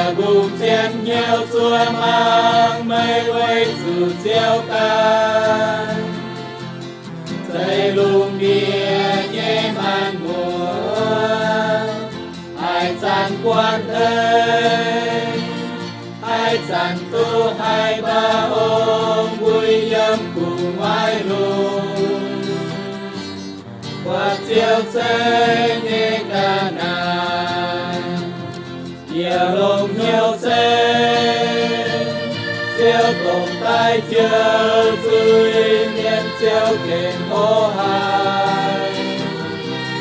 Lungh zien hnyouv zuov mangc meih weic zuqc Ziouv ganh, zeiz lungh ndiev nyei maanc muotc, haaix zanc guanh ei, haaix zanc duqv haiz mbaaux hong mbui yiem gu'nguaaiv lungh. Buatc Ziouv zeiv nyei ga'naaiv, yie longx hnyouv se Ziouv dongh daaih jouh zuiz-mienh, Ziouv gengh hlo haic,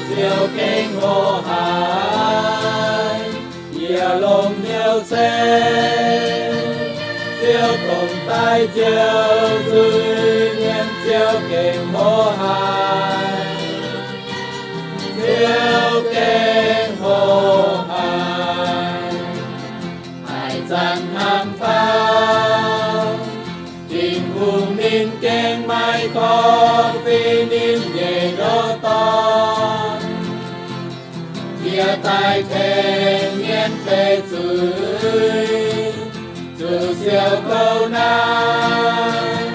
Ziouv gengh hlo haic. Yie longx hnyouv se Ziouv dongh daaih jouh zuiz-mienh, Ziouv gengh hlo haic, Ziouv gengh hlo haic. Haaix zanc hnamv taux Tin-Hungh, ninh gengh maaih korv-fim, ninh nyei ndoqv dorn, yie daaih tengx mienh deic zuiz, zuqc siou gouv naaiv,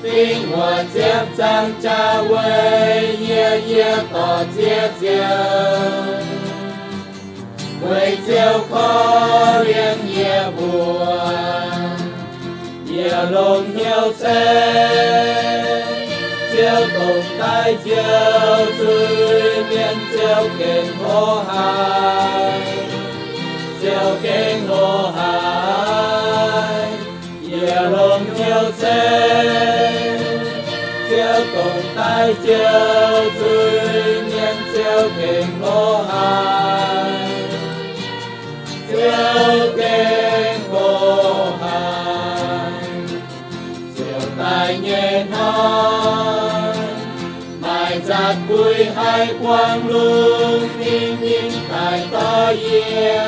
dingh wuoqc ziepc nzaangc jaax weic yie, yie dorh ziex ziouc weic Ziouv korv-lienh yie mbuo. Yie longx hnyouv se Ziouv dongh daaih jouh zuiz-mienh, Ziouv gengh hlo haic, Ziouv gengh hlo haic. Yie longx hnyouv se Ziouv dongh daaih jouh zuiz-mienh, Ziouv gengh hlo haic, Ziouv gengh hlo haic. Ziouv daaih nyei hnoi, maaih nzatc buix haih buangh lungh, ninh, ninh daaih dorh yie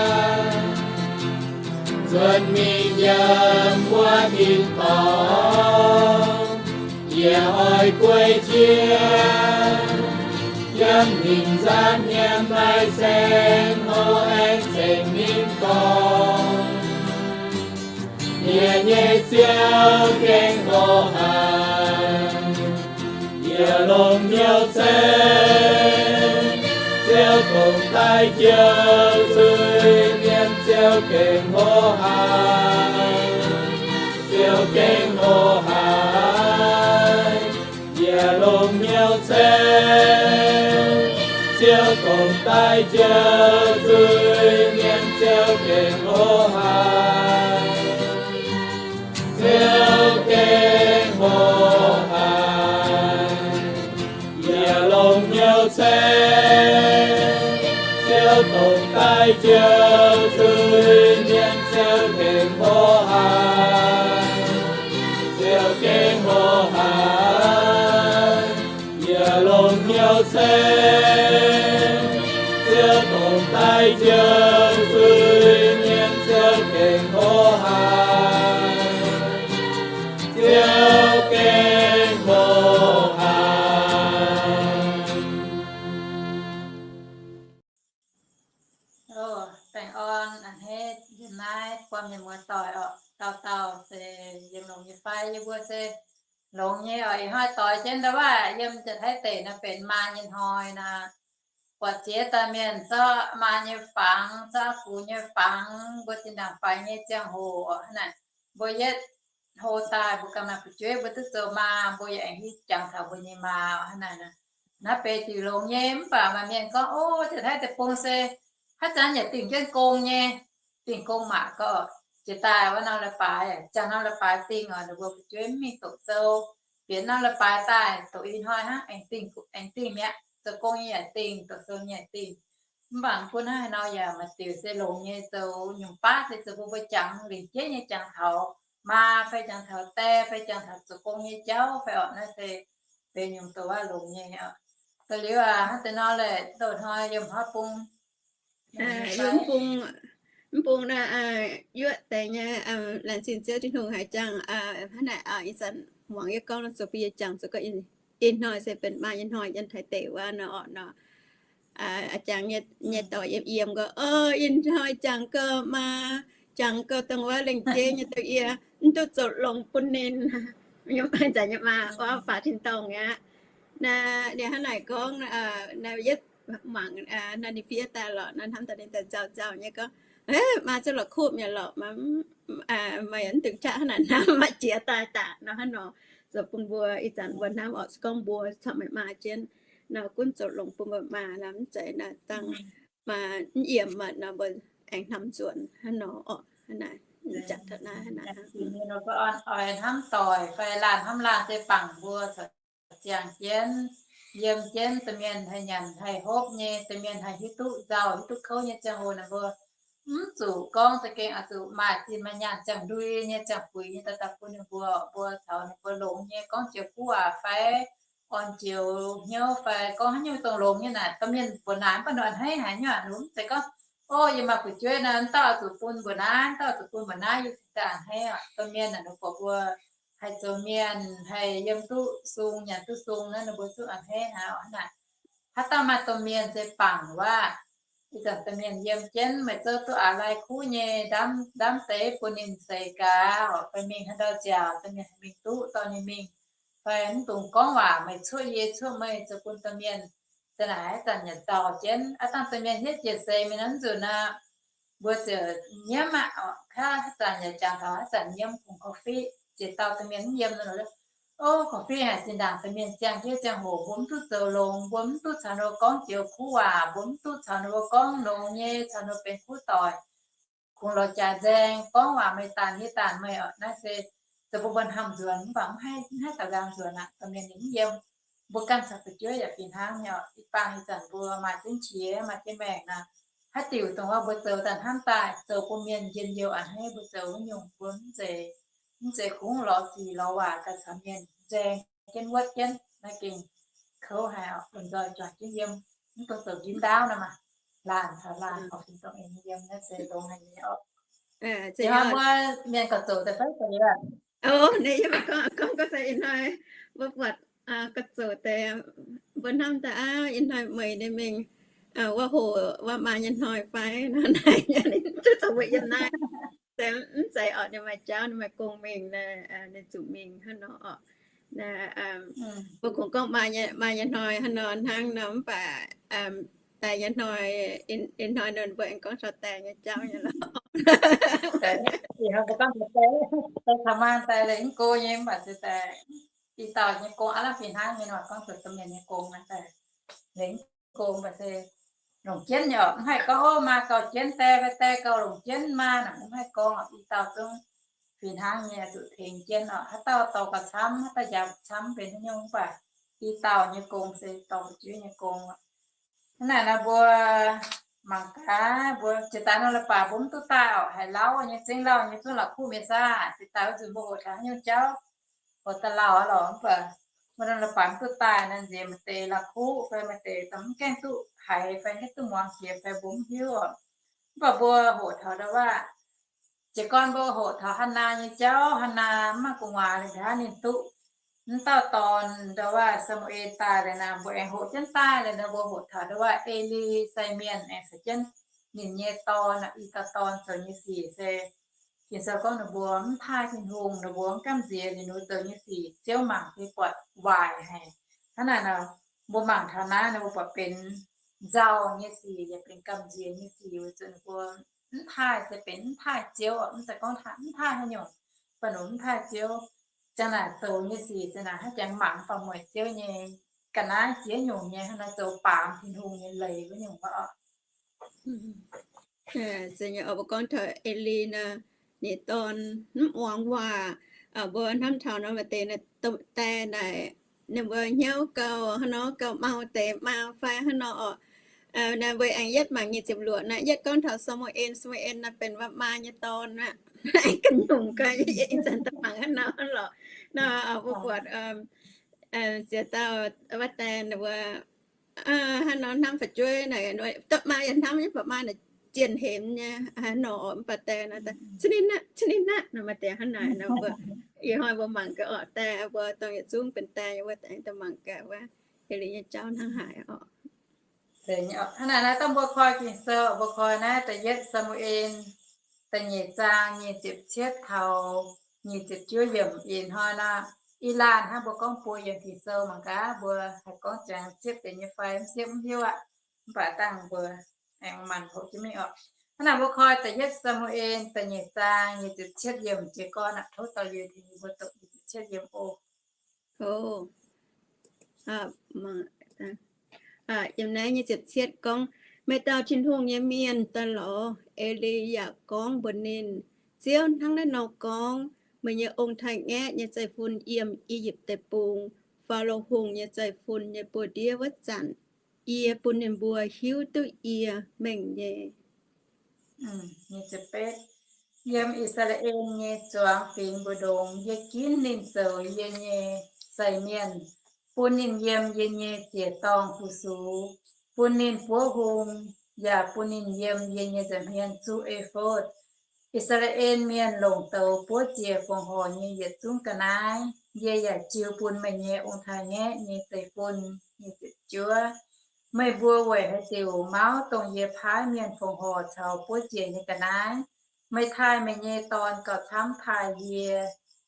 nzuonx mingh yiem wuov tin-dorngh. Yie oix guei jienv yiem ninh nzanv nyei maaih saeng-hlo aengx ceng ninh gorngv, Yie nyei Ziouv gengh hlo haic. Yie longx hnyouv se Ziouv dongh daaih jouh zuiz-mienh, Ziouv gengh hlo haic, Ziouv gengh hlo haic. Yie longx hnyouv se Ziouv dongh daaih jouh zuiz-mienh, Ziouv gengh hlo haic, Ziouv gengh hlo haic. Yie longx hnyouv se Ziouv dongh daaih jouh zuiz-mienh, Ziouv gengh hlo haic, Ziouv gengh hlo haic. Yie longx hnyouv se Ziouv dongh daaih jouh zuiz-mienh, Ziouv gengh hlo haic, Ziouv gengh hlo haic. Baengh orn a'hneiv yiem naaiv buangh mienh muoz-doic orqc, dauh dauh se yiem longx nyei fai? Yie mbuo se longx nyei orqc. Ih hnoi doix jienv ndau wuov yiem Janx-Taiv deic naaiv benx maa nyei hnoi naaic. Buatc ziex dauh mienh zorqv maa nyei fangx, zorqv gux nyei fangx, mbuo zinh ndaangc faix nyei ziangh hoc orqc, hnangv naaic mbuo yietv hlo daaih, mbuo ganh maaih fu'jueiv mbuo duqv zoux maa, mbuo yaac aengx hiuv jangx taux mbuo nyei maa hnangv naaic. Naaiv benx diuc longx nyei, mv baac maaih mienh gorngv, Ov, Janx-Taiv deic-bung se haaix zanc yaac dingh jienv gong nyei, dingh gong mangc gaax. Jiex daaih wuov norm leiz-baaix, ziangh norm leiz-baaix dingh oc, ninh mbuo fu'jueiv mv mingh doqc sou. Bieqc norm leiz-baaix daaih doqc ih hnoi hnangv, aengx dingh, aengx dingh mi'aqv. Zoux gong nyei yaac dingh, doqc sou nyei yaac dingh. Mv baac bun hnangv haaix nor yaac maaih diuc se longx nyei, zoux nyungc baav se zoux bun mbuo jangx lingc jeiv nyei, jangx taux maa fai jangx taux die fai jangx taux zoux gong nyei jauv fai orqc. Naaiv se benx nyungc doqc waac longx nyei oc. Da'liuz aac, hnangv deix nor leh, doh hnoi yiem haaix bung, yiem mv bung, mv bung naaiv, yuoqv deix nyei, laengz zingh Ziouv Tin-Hungh haiz jangx hnangv naaic. Ih zanc muangx yie gorngv nor, zoux bun yie jangx zoux gorngv ih hnoi se benx maa nyei hnoi, Janx-Taiv deic wuov nor orqc nor. A'jangx nyei dorc yiem yiem gorngv, Ov, ih hnoi jangx gorngv maa jangx gauh dongh wuov lengc jeiv nyei dongh yie mv duqv zoux longx bun ninh. Nyei maa, nyei maa, wuov faaux tin-dorngh aqv. Ninh hnangv naaic gorngv, yietv mangc naaiv ninh fiev daaih lorqc, naaiv hnamv daaih ninh daaih nzauh nzauh nyei gorngv, maa zuqc la'kuqv mi'aqv lorqc, meih mv dungx qaqv hnangv naaic hnamv, maaih jiex daaih daaih nor hnangv nor. Zoux bun mbuo ih zanc mbuo hnamv orqc, se gorngv mbuo caux meih maa jienv nor gunv zoux longx bun meih maa nor, mv zeiz naaiv dangh maa mv yiem aqv nor, mbuo aengx hnamv nzuonx hnangv nor orqc. Hnangv naaic, jangx taux naaiv hnangv naaic. Oix hnamv doic fai laanh hnamv laanh se bangc mbuo caux ziangh jienv, yiem jienv, domh mienh haih nyanc haih hopv nyei, domh mienh haih hiuv duqv nzauh hiuv duqv kouv nyei ziangh hoc naaic, mbuo mv zuqc gorngv za'gengh oix zuqc maaih zinh maaih nyaanh ziangh ndui nyei, ziangh fuix nyei daaih daaih bun ninh mbuo. Mbuo caux ninh mbuo longx nyei, gorngv joux kuv waac fai orn joux hnyouv fai gorngv haaix nyungc dongh longx nyei naaic, domh mienh mbuoqc naaic mv baac ninh a'hneiv haic nyei. Ninh mv zeiz gorngv, o, yie maaih fu'jueiv naaic, dauh oix zuqc bun mbuoqc naaiv, dauh oix zuqc bun mbuoqc naaiv, yie cingx daaih a'hneiv oc. Domh mienh naaic ninh buatc mbuo haih zoux mienh, haih yiem duqv sung, nyanc duqv sung naaic, ninh mbuo zungv a'hneiv haic oc. Hnangv naaic, haaix dauh maaih domh mienh se bangc waac. Ih zanc domh mienh yiem jienv, meih zouv duqv aax lai kuv nyei, ndaamv deix bun ninh seix gaax oc, fai mingh haaix ndau nziaauc, domh mienh haih mingh duqv dorh ninh mingh, fai mv dungx gorngv waac, meih cuoqv yie cuoqv meih, zoux bun domh mienh za'naaic haaix zanc nyanc zaux jienv. Aav dangh domh mienh hietv jiex seix mingh nor, mv nzunc nor, mbuo ziouc nyiemv aqv oc. Kaav haaix zanc yaac jangx taux haaix zanc nyiemv kungx korv-fiqv, ziex dauh domh mienh mv yiem nor, o, korv-fiqv haic. Zinh ndaangc domh mienh ziangh jienv ziangh hoc mbuo mv duqv zoux longx, mbuo mv duqv caux ninh mbuo gorngv joux kuv waac, mbuo mv duqv caux ninh mbuo gorngv longx nyei, caux ninh mbuo benx kuv doic, kungx lorz jaax nzaeng, gorngv waac meih daanh yie daanh meih oc. Naaiv se zoux bun mbuo hnamv nzuonx, mv baac mv haih, mv haih daux nzangc nzuonx aqv. Domh mienh ninh mv yiem, mbuo ganh caux fu'jueiv yaac fih hnangv nyei oc. Ih bang ih zanc mbuo maaih jienv qiex maaih jienv maengc nor, haaix diuc dongh wuov mbuo zoux daaih hnamv daaih, zoux bun mienh njien-youh a'hneiv. Mbuo zoux wuov nyungc mbuo mv zeiz, mv zeiz kungx lorz sic lorz waac daaih caux mienh nzaeng jienv wuotv jienv, naaiv gengh kouv haic oc. Lomh nzoih juangc jienv yiem, mv dungx zoux njimv ndaauv nor maah. Laanh caux laanh oix fingx dongh aengx yiem naaiv se longx haic nyei oc. Ih hnoi mbuo mienh gauh zoqc deix fai gauh liuz aqv. O, ninh yiem gorngv, gorngv gauh se ih hnoi mbuo buatc gauh zoqc deix, mbuo hnamv daaih aav, ih hnoi meih ninh mingh wuov hoc wuov maa nyei hnoi fai nor, naaiv ninh duqv zoux mbuo yiem naaiv. Se mv zeiz orqc, ninh maaih jauv, ninh maaih gong mingh, ninh zuqc mingh hnangv nor orqc. Mbuo kungx gorngv maa nyei hnoi hnangv nor, mv baac daaih nyei hnoi, ih hnoi nor mbuo aengx gorngv taux daaih nyei jauv nyei lorqc. Ih hnoi mbuo gorngv taux daaih, daaih taux maa daaih lengc go nyei, mv baac se daaih i dauh nyei gong aav lamh fih hnangv nyei nor, gorngv zuqc domh mienh nyei gong naaiv daaih lengc go, mv baac se longc jienv nyei orqc. Mv haih gorngv, o, maa gauh jienv die fai die gauh longc jienv maa naaic, mv haih gorngv. I dauh zungv fih hnangv nyei, zuqc tengx jienv orqc. Haaix dauh dorh gauh camv, haaix dauh njaaux gauh camv, benx haaix nyungc, mv baac i dauh nyei gong se dorh fu'jueiv nyei gong. Hnangv naaic nor mbuo mangc gaax, mbuo jiex daaih nor leiz-baaix mbuo mv duqv daaih orqc, haiz lauv nyei, zengv lauh nyei, zungv la'kuqv mienh saah. Jiex daaih wuov nzunc mbuo hoqc taux haaix nyungc jauv, hoqc daaih lauh lorqc, mv baac mbuo nor leiz-baaix mv duqv daaih nor, nziex maaih deix la'kuqv fai maaih deix dongh mv gaengh duqv haiz fai mv gaengh duqv muangx jiex fai mbuo mv hiuv orqc. Mv baac mbuo hoqc taux ndau wuov, jiez gorn mbuo hoqc taux Hannaa nyei jauv, Hannaa mv maaih gu'nguaaz liuz nqa'haav ninh duqv mv dauh dorn, ndau wuov Saa^mu^en daaih liuz nor, mbuo aengx hoqc jienv daaih liuz nor, mbuo hoqc taux ndau wuov E^li sai mienh aengx caux jienv ninh nyei dorn, i dauh dorn zoux nyei sic se Ging-Sou gorngv ninh mbuo mv taaih Tin-Hungh, ninh mbuo mv gamh nziex liuz ninh mbuo zoux nyei sic, Ziouv mangc se buatc waaic haic. Hnangv naaic nor, mbuo mangc taux naaiv nor, mbuo buatc benx nzauh nyei sic yaac benx gamh nziex nyei sic, weic zuqc ninh mbuo mv taaih se benx mv taaih Ziouv, mv zeiz gorngv mv taaih haaix nyungc, baac ninh mv taaih Ziouv. Ziang naaic zoux nyei sic, ziang naaic haaix jangx mangc faaux mueic Ziouv nyei, ga'naaiv ziex nyungc nyei hnangv nor zoux baamz Tin-Hungh nyei leiz wuov nyungc oc. Mbuo gorngv taux E^li nor, ninh dorn mv muangx waac. Mbuo hnamv taux nor maaih deix die naaic, ninh mbuo hnyouv gauh hnangv nor gauh mau deix maa fai hnangv nor orqc. Naaiv mbuo aengx yietv mangc nyic ziepc luoqc naaic, yietv gorngv taux Saa^mu^en. Saa^mu^en naaiv benx waac maa nyei dorn aqv. Ga'nyungc gaax, ih zanc daaih mangc hnangv nor lorqc. Nor mbuo buatc ziex dauh waac die ninh mbuo hnangv nor hnamv fu'jueiv naaic, maa yaac hnamv nyei, mv baac maa naaic zienh hemx nyei hnangv nor orqc. Mv baac die naaic, cin ninh aqv, cin ninh aqv nor, maaih deix hnangv naaic nor. Mbuo ih hnoi mbuo mangc gaax orqc, die mbuo dongh yietc zungv benx die nyei wuov deix daaih mangc gaax wuov E^li nyei jauv hnangv haaix orqc. Hnangv naaic naaiv dongh mbuo koi Ging-Sou, mbuo koi naaiv da'yietv Saa^mu^en da'nyeic zaang nyic ziepc cietv taux nyic ziepc juov yiemc ih hnoi nor, i laanh hnangv mbuo gorngv buo yiemc Ging-Sou mangc gaax, mbuo haih gorngv ziangx siepv deix nyei fai mv siepv mv hiuv aqv. Mv baac dangh mbuo aengx maanc hoqc jienv mingh oc. Hnangv naaic mbuo koi da'yietv Saa^mu^en da'nyeic zaang nyic ziepc cietv yiemc jiez gorn aqv. Tov dorh liuz tengx mbuo doqc nyic ziepc cietv yiemc oc. Yiem naaiv nyic ziepc cietv gorngv, Maaih dauh Tin-Hungh nyei mienh daaih lorz E^li yaac gorngv mbuox ninh, Ziouv hnangv naaiv nor gorngv, Meih nyei ong-taaix-ngaeqv nyei zeiv-fun yiem I^yipv Deic-Bung, Faalo Hungh nyei zeiv-fun nyei buoz-ndiev wuov zanc, yie bun ninh mbuo hiuv duqv yie mengh nyei. Yiem I^saa^laa^en nyei zuangx fingx mbu'ndongx yie ginv ninh zoux yie nyei sai mienh, bun ninh yiem yie nyei ziec-dorngh fu-sux, bun ninh buov hung, yaac bun ninh yiem yie nyei nza'hmien zuqv e^fotv. I^saa^laa^en Mienh longc douz buov ziec fongc horc nyei yietc zungv ga'naaiv yie yaac jiu bun meih nyei ong-taaix-ngaeqv nyei zeiv-fun. Nyic ziepc juov, Meih mbuo weic haaix diuc mauv dongh yie paaiv mienh fongc horc caux buov ziec nyei ga'naaiv? Meih taaih meih nyei dorn gauh camv taaih yie.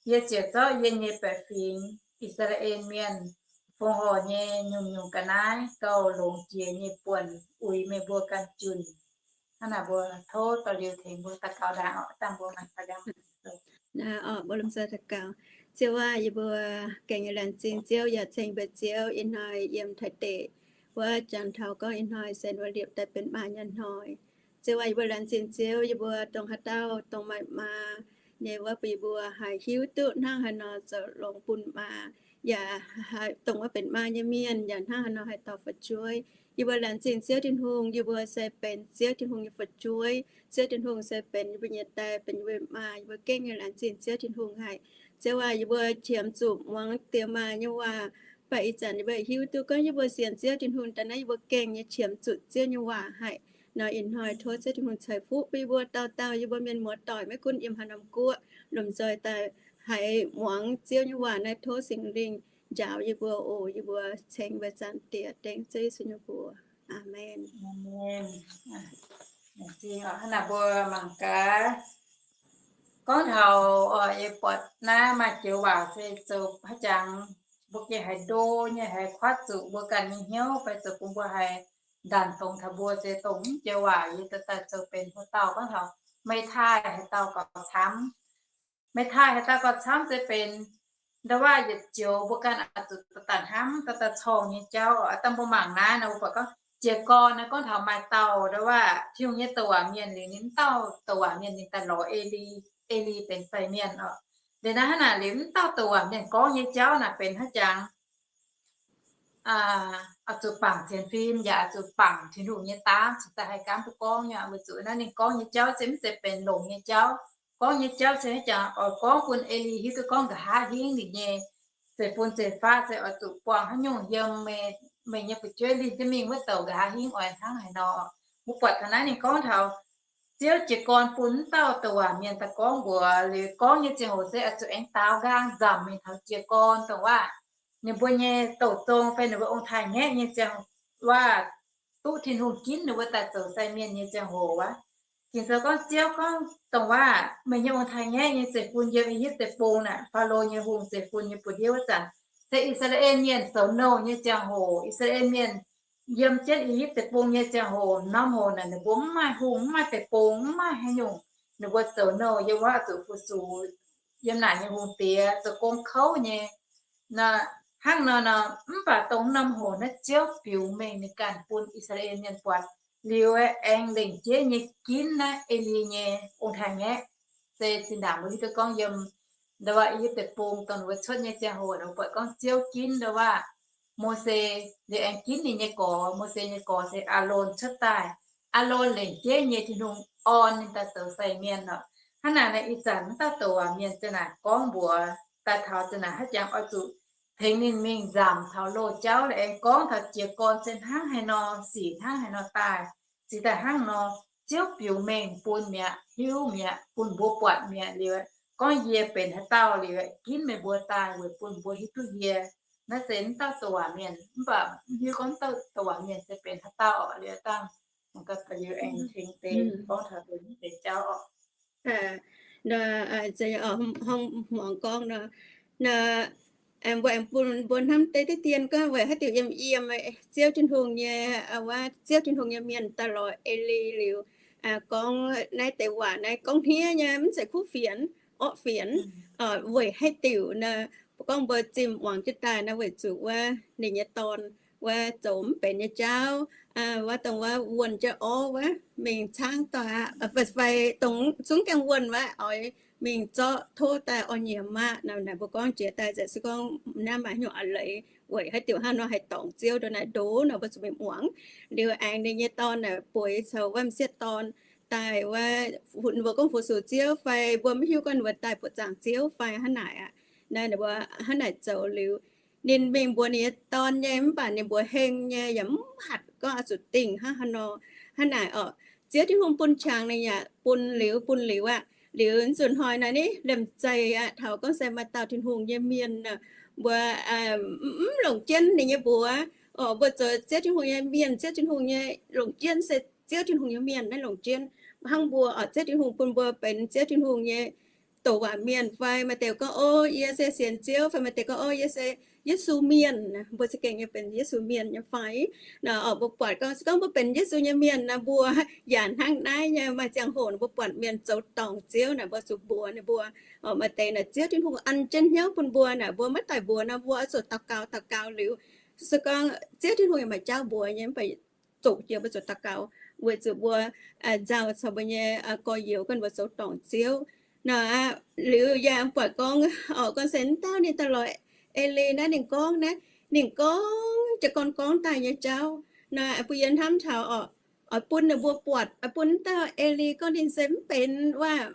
Yie ziouc zorqv yie nyei baeqc fingx, I^saa^laa^en Mienh, fongc horc nyei nyungc-nyungc ga'naaiv gauh longx jiex nyei buonc uix meih mbuo ganh junh. Hnangv naaic mbuo tov dorh liuz tengx mbuo daux gaux ndaangc oc. Dangh mbuo mangc gaax. Mbuo lomh nzoih daux gaux. Ziouv aac, yie mbuo gengh laengz zingh Ziouv yaac ceng mbuo Ziouv ih hnoi yiem Taiv deic wuov janx taux gorngv ih hnoi se wuov liepc daaih benx maa nyei hnoi. Ziouv aac, yie mbuo laengz zingh Ziouv, yie mbuo dongh haaix dauh dongh maaih maa nyei wuov, bun yie mbuo haih hiuv duqv hnangv haaix nor zoux longx bun maa, yaac dongh wuov benx maa nyei mienh yaac hnangv haaix nor haih dorh fu'jueiv. Yie mbuo laengz zingh Ziouv Tin-Hungh, yie mbuo se benx Ziouv Tin-Hungh nyei fu'jueiv. Ziouv Tin-Hungh se benx yie mbuo nyei die, benx yie mbuo maa. Yie mbuo gengh laengz zingh Ziouv Tin-Hungh haic. Ziouv aac, yie mbuo qiemx zuqc muangx diex maac nyei waac, mv baac ih zanc yie mbuo hiuv duqv gorngv yie mbuo sienx Ziouv Tin-Hungh daaih naaiv, yie mbuo gengh nyei qiemx zuqc Ziouv nyei waac haic. Nor ih hnoi tov Ziouv Tin-Hungh ceix fuqv bun yie mbuo dauh dauh yie mbuo mienh muoz-doic, maiv gunv yiem haaix norm guoqv, lomh nzoih daaih haiz muangx Ziouv nyei waac naaiv. Tov Singx Lingh njaaux yie mbuo oc. Yie mbuo ceng mbuo Zaangc Diex dengv Ziouv Yesu nyei mbuox. Aamen. Hnangv naaic mbuo mangc gaax, gorngv taux yie buatc naaiv maaih joux waac se zoux haaix jangx mbuo gengh haiz ndo nyei, haiz kuatv zuqc mbuo ganh nyei hnyouv fai zoux bun mbuo haiz ndanc dongz taux mbuo se dongh joux waac yie daaih zoux benx haaix dauh gorngv taux, meih taaih haaix dauh gauh camv. Meih taaih haaix dauh gauh camv se benx ndau waac yietc joux mbuo ganh oix zuqc daaih hnamv daaih corng nyei jauv oc. Dangh mbuo mangc naaiv nor mbuo buatc gorngv jiez gorn naaiv gorngv taux maaih dauh ndau waac Tin-Hungh nyei douc waac mienh liuz, ninh mv dauh douc waac mienh ninh daaih lorz E^li, E^li benx sai mienh oc. Liuz naaiv hnangv naaic liuz mv dauh douc waac mienh gorngv nyei jauv naaic benx haaix jangx oix zuqc bangc sienx fim yaac oix zuqc bangc Tin-Hungh nyei daav cingx daaih haih gaamv duqv gorngv nyei. Weic zuqc naaiv ninh gorngv nyei jauv se mv zeiz benx longx nyei jauv. Gorngv nyei jauv se haaix jangx oix gorngv bun E^li hiuv duqv gorngv nqa'haav hingv ninh nyei zeiv-fun zeiv-faqv se oix zuqc buangh haaix nyungc yiem meih nyei fu'jueiv linh jienv mingh wuov douc nqa'haav hingv oix hnangv haaix nor. Mbuo buatc taux naaiv ninh gorngv taux Ziouv jiez gorn bun mv dauh douc waac mienh daaih gorngv mbuox liuz, gorngv nyei ziangh hoc se oix zuqc aengx daaux nqaang nzamc mingh taux jiez gorn dongh waac ninh mbuo nyei douc zong fai ninh mbuo ong-taaix-ngaeqv nyei ziangh waac duqv Tin-Hungh ginv ninh mbuo daaih zoux sai mienh nyei ziangh hoc aqv. Ging-Sou gorngv, Ziouv gorngv dongh waac, meih nyei ong-taaix-ngaeqv nyei zeiv-fun yiem I^yipv Deic-Bung naaic, Faalo nyei hungh zeiv-fun nyei buoz-ndiev wuov zanc, se I^saa^laa^en Mienh zoux nouh nyei ziangh hoc. I^saa^laa^en Mienh yiem jienv I^yipv Deic-Bung nyei ziangh hoc, norm hoc naaic ninh mbuo mv maaih hungh, mv maaih deic-bung, mv maaih haaix nyungc, ninh mbuo zoux nouh yiem wuov zuqc fu-sux yiem naaic nyei hungh diex, zoux gong kouv nyei. Hnangv nor nor, mv baac dongh norm hoc naaiv Ziouv biux mengh ninh ganh bun I^saa^laa^en Mienh buatc liuz, aengx lengc jeiv nyei ginv naaiv E^li nyei ong-taaix-ngaeqv. Se zinh ndaangc mbuo hiuv duqv gorngv yiem ndau wuov I^yipv Deic-Bung dongh ninh mbuo cuotv nyei ziangh hoc, mbuo buatc gorngv Ziouv ginv ndau wuov Mose, liuz aengx ginv ninh nyei gorx. Mose nyei gorx se Aalon cuotv daaih. Aalon lengc jeiv nyei Tin-Hungh orn ninh daaih zoux sai mienh oc. Hnangv naaic naaic ih zanc mv dauh douc waac mienh ziang naaic gorngv mbuox daaih taux ziang naaic haaix jangx oix zuqc tengx ninh mingh nzamc taux loz-jauv, aengx gorngv taux jiez gorn se hnangv haaix nor sic, hnangv haaix nor daaih, zic daaih hnangv nor, Ziouv biux mengh bun mi'aqv, hiuv mi'aqv, bun mbuo buatc mi'aqv liuz, gorngv yie benx haaix dauh liuz, ginv meih mbuo daaih weic bun mbuo hiuv duqv yie. Naaiv se mv dauh douc waac mienh, mv baac mv hiuv gorngv mv dauh douc waac mienh se benx haaix dauh oc. Liuz dangh mangc gaax liuz aengx tengx deix gorngv taux deix jauv oc. Nor, hmuangx gorngv nor, mbuo aengx bun mbuo hnamv deix diqv dien gorngv weic haaix diuc yiem, yiem Ziouv Tin-Hungh nyei, wuov Ziouv Tin-Hungh nyei mienh daaih lorz Eli liuz, gorngv naaiv deix waac naaiv gorngv hniev nyei, mv zeiz kuv fienx, orqv fienx. Weic haaix diuc nor, mbuo gorngv mbuo zimh muangx jienv daaih nor, weic zuqc wuov ninh nyei dorn wuov zoux mv benx nyei jauv, wuov dongh wuov wuonh jienv orv wuov mingh caangv doic aqv, fai dongh zungv gaengh wuonh wuov oix mingh zorqv tov daaih orn nyiex maah. Naaiv mbuo gorngv jiex daaih se gorngv naaiv maaih hnyouv a'leiz weic haaix diuc hnangv nor haih dorngc Ziouv ndongc naaiv ndoqv nor mbuo zuqc mingh muangx. Liuz aengx ninh nyei dorn naaic bueix caux wuov m'sieqv dorn daaih wuov, mbuo gorngv fu-sux Ziouv fai mbuo maiv hiuv gorngv ninh mbuo daaih buoqc zaangc Ziouv fai hnangv naaic aqv. Naaiv ninh mbuo hnangv naaic zoux liuz, ninh mingh mbuox ninh nyei dorn nyei, mv baac ninh mbuox heng nyei yaac mv hatc gorngv oix zuqc dingh hnangv haaix nor. Hnangv naaic orqc, Ziouv Tin-Hungh bun qangx ninh yaac bun liuz bun liuz aqv. Liuz nzunc hnoi naaiv ni liemh zeih aqv, taux gorngv se maaih dauh Tin-Hungh nyei mienh mbuo mv longc jienv ninh nyei mbuox. Orqc, mbuo zoux Ziouv Tin-Hungh nyei mienh, Ziouv Tin-Hungh nyei longc jienv se Ziouv Tin-Hungh nyei mienh naaiv longc jienv. Hnangv mbuo orqc, Ziouv Tin-Hungh bun mbuo benx Ziouv Tin-Hungh nyei douc waac mienh fai maaih deix gorngv, O, yie se sienx Ziouv, fai maaih deix gorngv, O, yie se Yesu mienh. Mbuo za'gengh nyei benx Yesu mienh nyei fai? Nor orqc, mbuo buatc gorngv se gorngv mbuo benx Yesu nyei mienh nor, mbuo yaac hnangv naaiv nyei. Maaih ziangh hoc mbuo buatc mienh zoux dorngc Ziouv naaic, mbuo zuqc mbuox ninh mbuo. Orqc, maaih deix naaic Ziouv Tin-Hungh an jienv hnyouv bun mbuo naaic, mbuo maiv daic mbuox nor, mbuo oix zuqc daux gaux, daux gaux liuz, se gorngv Ziouv Tin-Hungh yaac maaih jauv mbuox nyei, mv baac zoqc jiex mbuo zuqc daux gaux weic zuqc mbuo nzauh caux mbuo nyei gorx-youz gorngv mbuo zoux dorngc Ziouv. Nor aqv, liuz yaac buatc gorngv, orqc, gorngv se wuov dauh ninh daaih lorz Eli naaiv, ninh gorngv naaiv, ninh gorngv jiez gorn gorngv daaih nyei jauv. Nor bun yie hnamv taux orqc, oix bun ninh mbuo buatc, oix bun wuov dauh Eli gorngv ninh se mv benx wuov,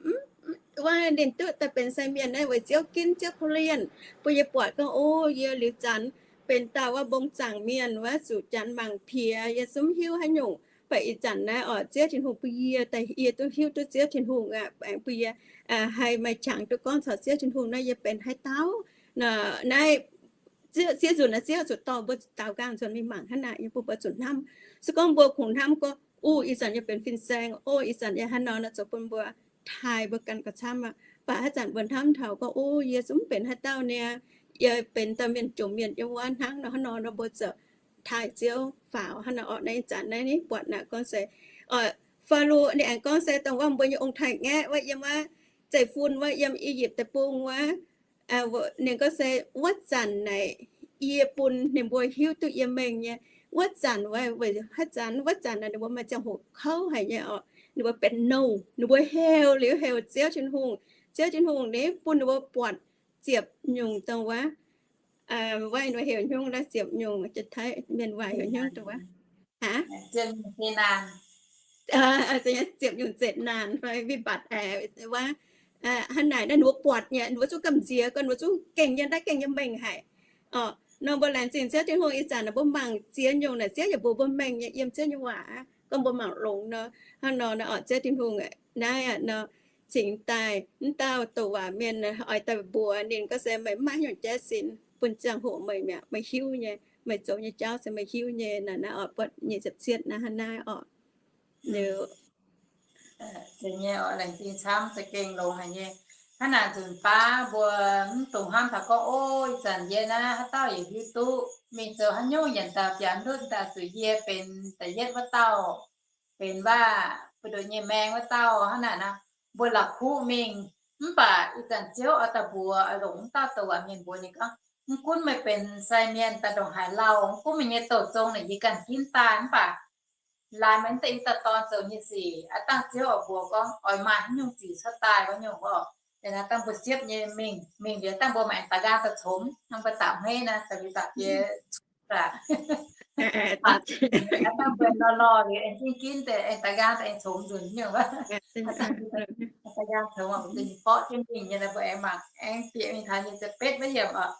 wuov ninh duqv daaih benx sai mienh naaiv weic Ziouv ginv, Ziouv korv-lienh. Bun yie buatc gorngv, O, yie liuz zanc benx dauh wuov mbong zaangc mienh wuov, zuqc janx mangc piex, yie zungv mv hiuv haaix nyungc. Mv baac ih zanc naaiv orqc, Ziouv Tin-Hungh bun yie daaih, yie duqv hiuv duqv Ziouv Tin-Hungh aqv, bun yie haih maaih qangx duqv gorngv caux Ziouv Tin-Hungh naaiv yie benx haaix dauh. Nor naaiv ziex nzunc naaiv Ziouv zuqc dorh mbuo daaux nqaang nzuonx mingh mangc hnangv naaic, yie bun mbuo zuqc hnamv. Se gorngv mbuo kungx hnamv gorngv, O, ih zanc yie benx fin-saeng, o, ih zanc yie hnangv nor nor, zoux bun mbuo taaih mbuo ganh gauh camv aqv. Mv baac haaix zanc mbuo hnamv taux gorngv, O, yie zungv mv benx haaix dauh niaa, yie benx dauh mienh jomc mienh yiem wuov hnangv nor hnangv nor nor, mbuo ziouc taaih Ziouv faaux hnangv nor orqc. Naaiv ih zanc naaiv ninh buatc naaic gorngv se, Faalo ninh aengx gorngv se dongh wuov mbuo nyei ong-taaix-ngaeqv wuov yiem wuov zeiv-fun wuov yiem I^yipv Deic-Bung wuov, ninh gorngv se wuov zanc naaic yie bun ninh mbuo hiuv duqv yie mengh nyei. Wuov zanc wuov, weic haaix zanc, wuov zanc naaic ninh mbuo maaih ziangh hoc kouv haic nyei orqc. Ninh mbuo benx nouh, ninh mbuo heuc liuz heuc Ziouv Tin-Hungh. Ziouv Tin-Hungh ninh bun ninh mbuo buatc ziepc nyungc dongh wuov, wuov ninh mbuo heuc nyungc naaiv ziepc nyungc, mienh waac heuc nyungc dongh wuov, ziepc nyungc zeqc naanc fai mbibatc wuov. Hnangv naaic naaiv ninh mbuo buatc nyei, ninh mbuo zungv gamh nziex gorngv, ninh mbuo zungv gengh nyei, naaiv gengh nyei mengh haic. Orqc, nor mbuo laengz zingh Ziouv Tin-Hungh ih zanc naaic mbuo mangc ziex nyungc naaic Ziouv yaac mbuox mbuo mengh nyei yiem Ziouv nyei waac. Gorngv mbuo mangc longx nor, hnangv nor naaiv orqc, Ziouv Tin-Hungh naaiv nor cingx daaih wuov dauh douc waac mienh oix daaih mbuox ninh gorngv se meih mv maaih haaix nyungc jaiv sin, bun ziangh hoc meih mi'aqv, meih hiuv nyei, meih zoux nyei jauv se meih hiuv nyei. Naaiv naaiv orqc, buatc nyic ziepc cietv naaiv hnangv naaiv orqc. Liuz, laengz zingh camv, za'gengh longx haic nyei. Hnangv naaic nzunc baav mbuo mv dungx hnamv taux gorngv, O, ih zanc yie naaiv haaix dauh yaac hiuv duqv, mingh zoux haaix nyungc nyanc daaih biaux ndutv daaih zuqc yie benx da'yietv wuov dauh, benx waac buoz-ndoqv nyei maeng wuov dauh hnangv naaic nor, mbuo la'kuqv mingh. Mv baac ih zanc Ziouv oix daaih mbuox, oix longc wuov dauh douc waac mienh mbuox ninh gorngv, mv gunv meih benx sai mienh daaih ndongc haaix lauh, mv gunv meih nyei douh zong naaic yie ganh ginv daaih, mv baac laaix meih mv deix dauh dorn zoux nyei sic. Aav dangh Ziouv oix mbuox gorngv oix maaih haaix nyungc zic cuotv daaih wuov nyungc orqc. Dangh mbuo siepv nyei mingh, mingh liuz dangh mbuo maaih aengx daaih nqaang daaih comx, hnangv mbuo daapc hmeiv naaiv daaih liuz daapc jiex aav dangh mbuo lorh lorh liuz aengx ginv ginv deix aengx daaih nqaang daaih aengx comx nzunc nyungc wuov. Daaih nqaang comx mbuo zinh mborqv jienv mingh nyei, mbuo aengx mangc aengx bieqc mingh taux nyic ziepc betv wuov yiemc orqc.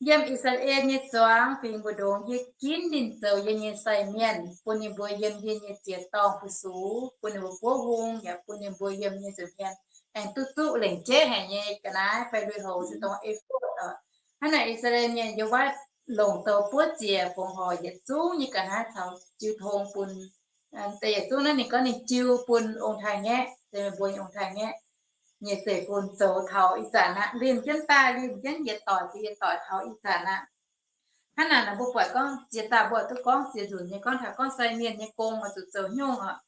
Yiem I^saa^laa^en nyei zuangx fingx mbu'ndongx yie ginv ninh zoux yie nyei sai mienh, bun ninh mbuo yiem yie nyei ziex dorngh fu-sux, bun ninh mbuo buov hung, yaac bun ninh mbuo yiem nyei nza'hmien aengx duqv zuqv lengc jeiv haic nyei ga'naaiv fai lui-houx se dongh efod orqc. Hnangv naaic I^saa^laa^en mienh yiem wuov longc douz buov ziec fongc horc yietc zungv nyei ga'naaiv caux jiu tong bun, deix yietc zungv naaiv ninh gorngv ninh jiu bun ong-taaix-ngaeqv. se meih mbuo nyei ong-taaix-ngaeqv nyei zeiv-fun zoux taux ih zanc aqv. Linh jienv daaih, linh jienv yietc doic jiex yietc doic taux ih zanc aqv. Hnangv naaic nor mbuo buatc gorngv jiex daaih mbuo duqv gorngv jiex nzunc nyei gorngv taux gorngv sai mienh nyei gong oix zuqc zoux nyungc oc.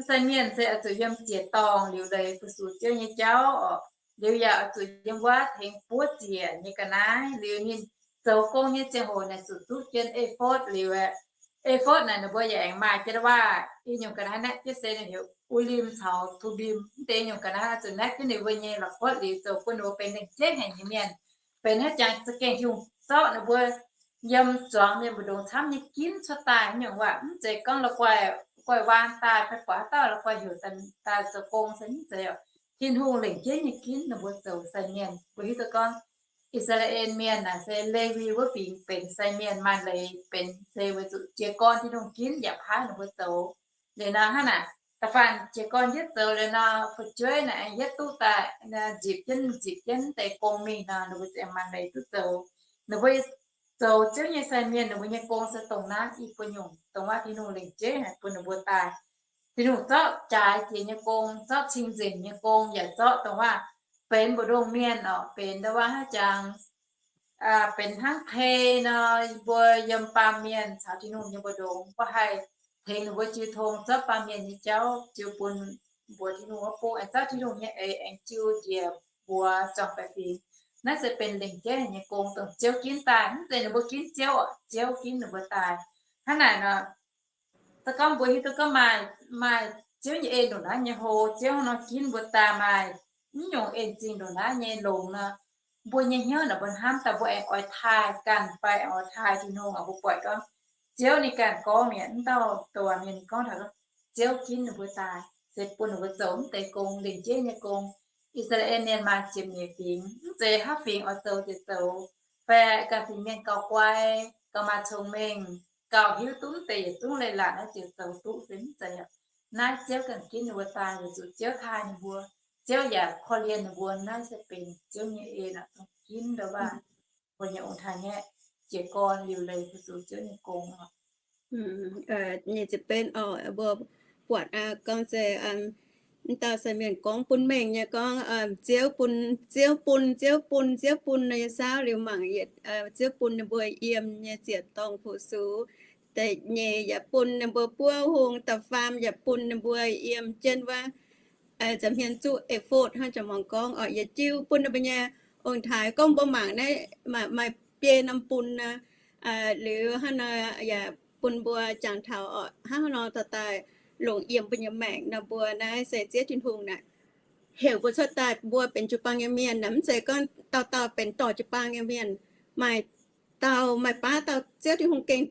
Sai mienh se oix zuqc yiem jiex dorngh liuc leiz fu-sux Ziouv nyei jauv oc. Liuz yaac oix zuqc yiem wuov tengx buov ziec nyei ga'naaiv. Liuz ninh zoux gong nyei ziangh hoc naaic zuqc duqv jienv ephod liuz aeqv, ephod naaic ninh mbuo yaac aengx maaih jienv waac i nyungc ga'naaiv naaiv jienv se ninh heuc Ulim caux Tumbim. Mv deix nyungc ga'naaiv zuqc naaiv jienv ninh mbuo nyei la'kuotv liuz zoux bun ninh mbuo benx lengc jeiv haic nyei mienh, benx haaix jangx za'gengh Tin-Hungh zorqv ninh mbuo yiem zuangx mienh mbu'ndongx camv nyei ginv cuotv daaih nyungc waac. Mv zeiz gorngv la'guaih, guaih waan daaih fai buatc haaix dauh la'guaih heuc daaih zoux gong se mv zeiz oc. Tin-Hungh lengc jeiv nyei ginv ninh mbuo zoux sai mienh. Mbuo hiuv duqv gorngv I^saa^laa^en Mienh naaic se Lewi wuov fingx benx sai mienh maaih leiz benx se weic zuqc jiez gorn Tin-Hungh ginv yaac paaiv ninh mbuo zoux. Liuz nor hnangv naaic, da'faanh jiez gorn jienv zoux liuz nor, fu'jueiv naaic aengx yietv duqv daaih nzipc jienv, nzipc jienv deix gong mingh nor, ninh mbuo ziouc maaih leiz duqv zoux. Ninh mbuo zoux Ziouv nyei sai mienh, ninh mbuo nyei gong se dongh naaiv i buo nyungc, dongh waac Tin-Hungh lengc jeiv haic bun ninh mbuo daaih. Tin-Hungh zorqv jaaix jiex nyei gong, zorqv cing-nzengc nyei gong, yaac zorqv dongh waac benx mbu'ndongx mienh oc, benx dongh waac haaix jangx benx hnangv tei nor, mbuo yiem baamh mienh caux Tin-Hungh nyei mbu'ndongx, mbuo haih tengx ninh mbuo jiu tong zorqv baamh mienh nyei jauv jiu bun mbuox Tin-Hungh wuov bung, aengx zorqv Tin-Hungh nyei eix aengx jiu njiec mbuox zuangx baeqc fingx. Naaiv se benx lengc jeiv nyei gong dongh Ziouv ginv daaih. Mv zeiz ninh mbuo ginv Ziouv oc, Ziouv ginv ninh mbuo daaih. Hnangv naaic nor, se gorngv mbuo hiuv duqv gorngv maaih, maaih Ziouv nyei en ndongc naaiv nyei hlo, Ziouv nor ginv mbuo daaih maaih mv nyungc en-zingh ndongc naaiv nyei longx nor, mbuo nyei hnyouv naaic mbuo hnamv daaih mbuo aengx oix taaih ganh fai aengx oix taaih Tin-Hungh oc. Mbuo buatc gorngv Ziouv ninh ganh gorngv mi'aqv, mv dauh douc waac mienh gorngv taux Ziouv ginv ninh mbuo daaih se bun ninh mbuo zoux mv deix gong, lingc jeiv nyei gong. I^saa^laa^en Mienh maaih ziepc nyeic fingx, mv zeiz haav fingx oix zoux ziouc zoux, fai ganh fingx mienh gauh guai, gauh maaih cong-mengh, gauh hiuv duqv mv deix yietc zungv leiz-latc naaiv ziouc zoux duqv se mv zeiz aqv. Naaiv Ziouv ganh ginv ninh mbuo daaih weic zuqc Ziouv taaih ninh mbuo, Ziouv yaac korv-lienh ninh mbuo. Naaiv se benx Ziouv nyei en aqv, dongh ginv ndau waac mbuo nyei ong-taaix-ngaeqv jiez gorn liuc leiz fu-sux Ziouv nyei gong oc. Nyic ziepc betv oc, mbuo buatc gorngv se mv dauh sai mienh gorngv bun mengh nyei gorngv, Ziouv bun, Ziouv bun, Ziouv bun, Ziouv bun, nor nyei saauv liuz mangc yietc, Ziouv bun ninh mbuo yiem nyei ziec-dorngh fu-sux. Da'nyeic yaac bun ninh mbuo buov hung, da'faam yaac bun ninh mbuo yiem jienv wuov nza'hmien zuqv ephod hnangv jangx muangx gorngv oc, yietc jiu bun ninh mbuo nyei ong-taaix. Gorngv mbuo mangc naaiv maaih biei norm bun nor, liuz hnangv nor yaac bun mbuo jangx taux oc, hnangv nor dorh daaih longc yiem mbuo nyei maengc nor, mbuo naaiv se Ziouv Tin-Hungh naaic heuc mbuo cuotv daaih mbuo benx jiu-baang nyei mienh naaic, mv zeiz gorngv dauh dauh benx dorh jiu-baang nyei mienh. Maaih dauh, maaih baav dauh Ziouv Tin-Hungh gengh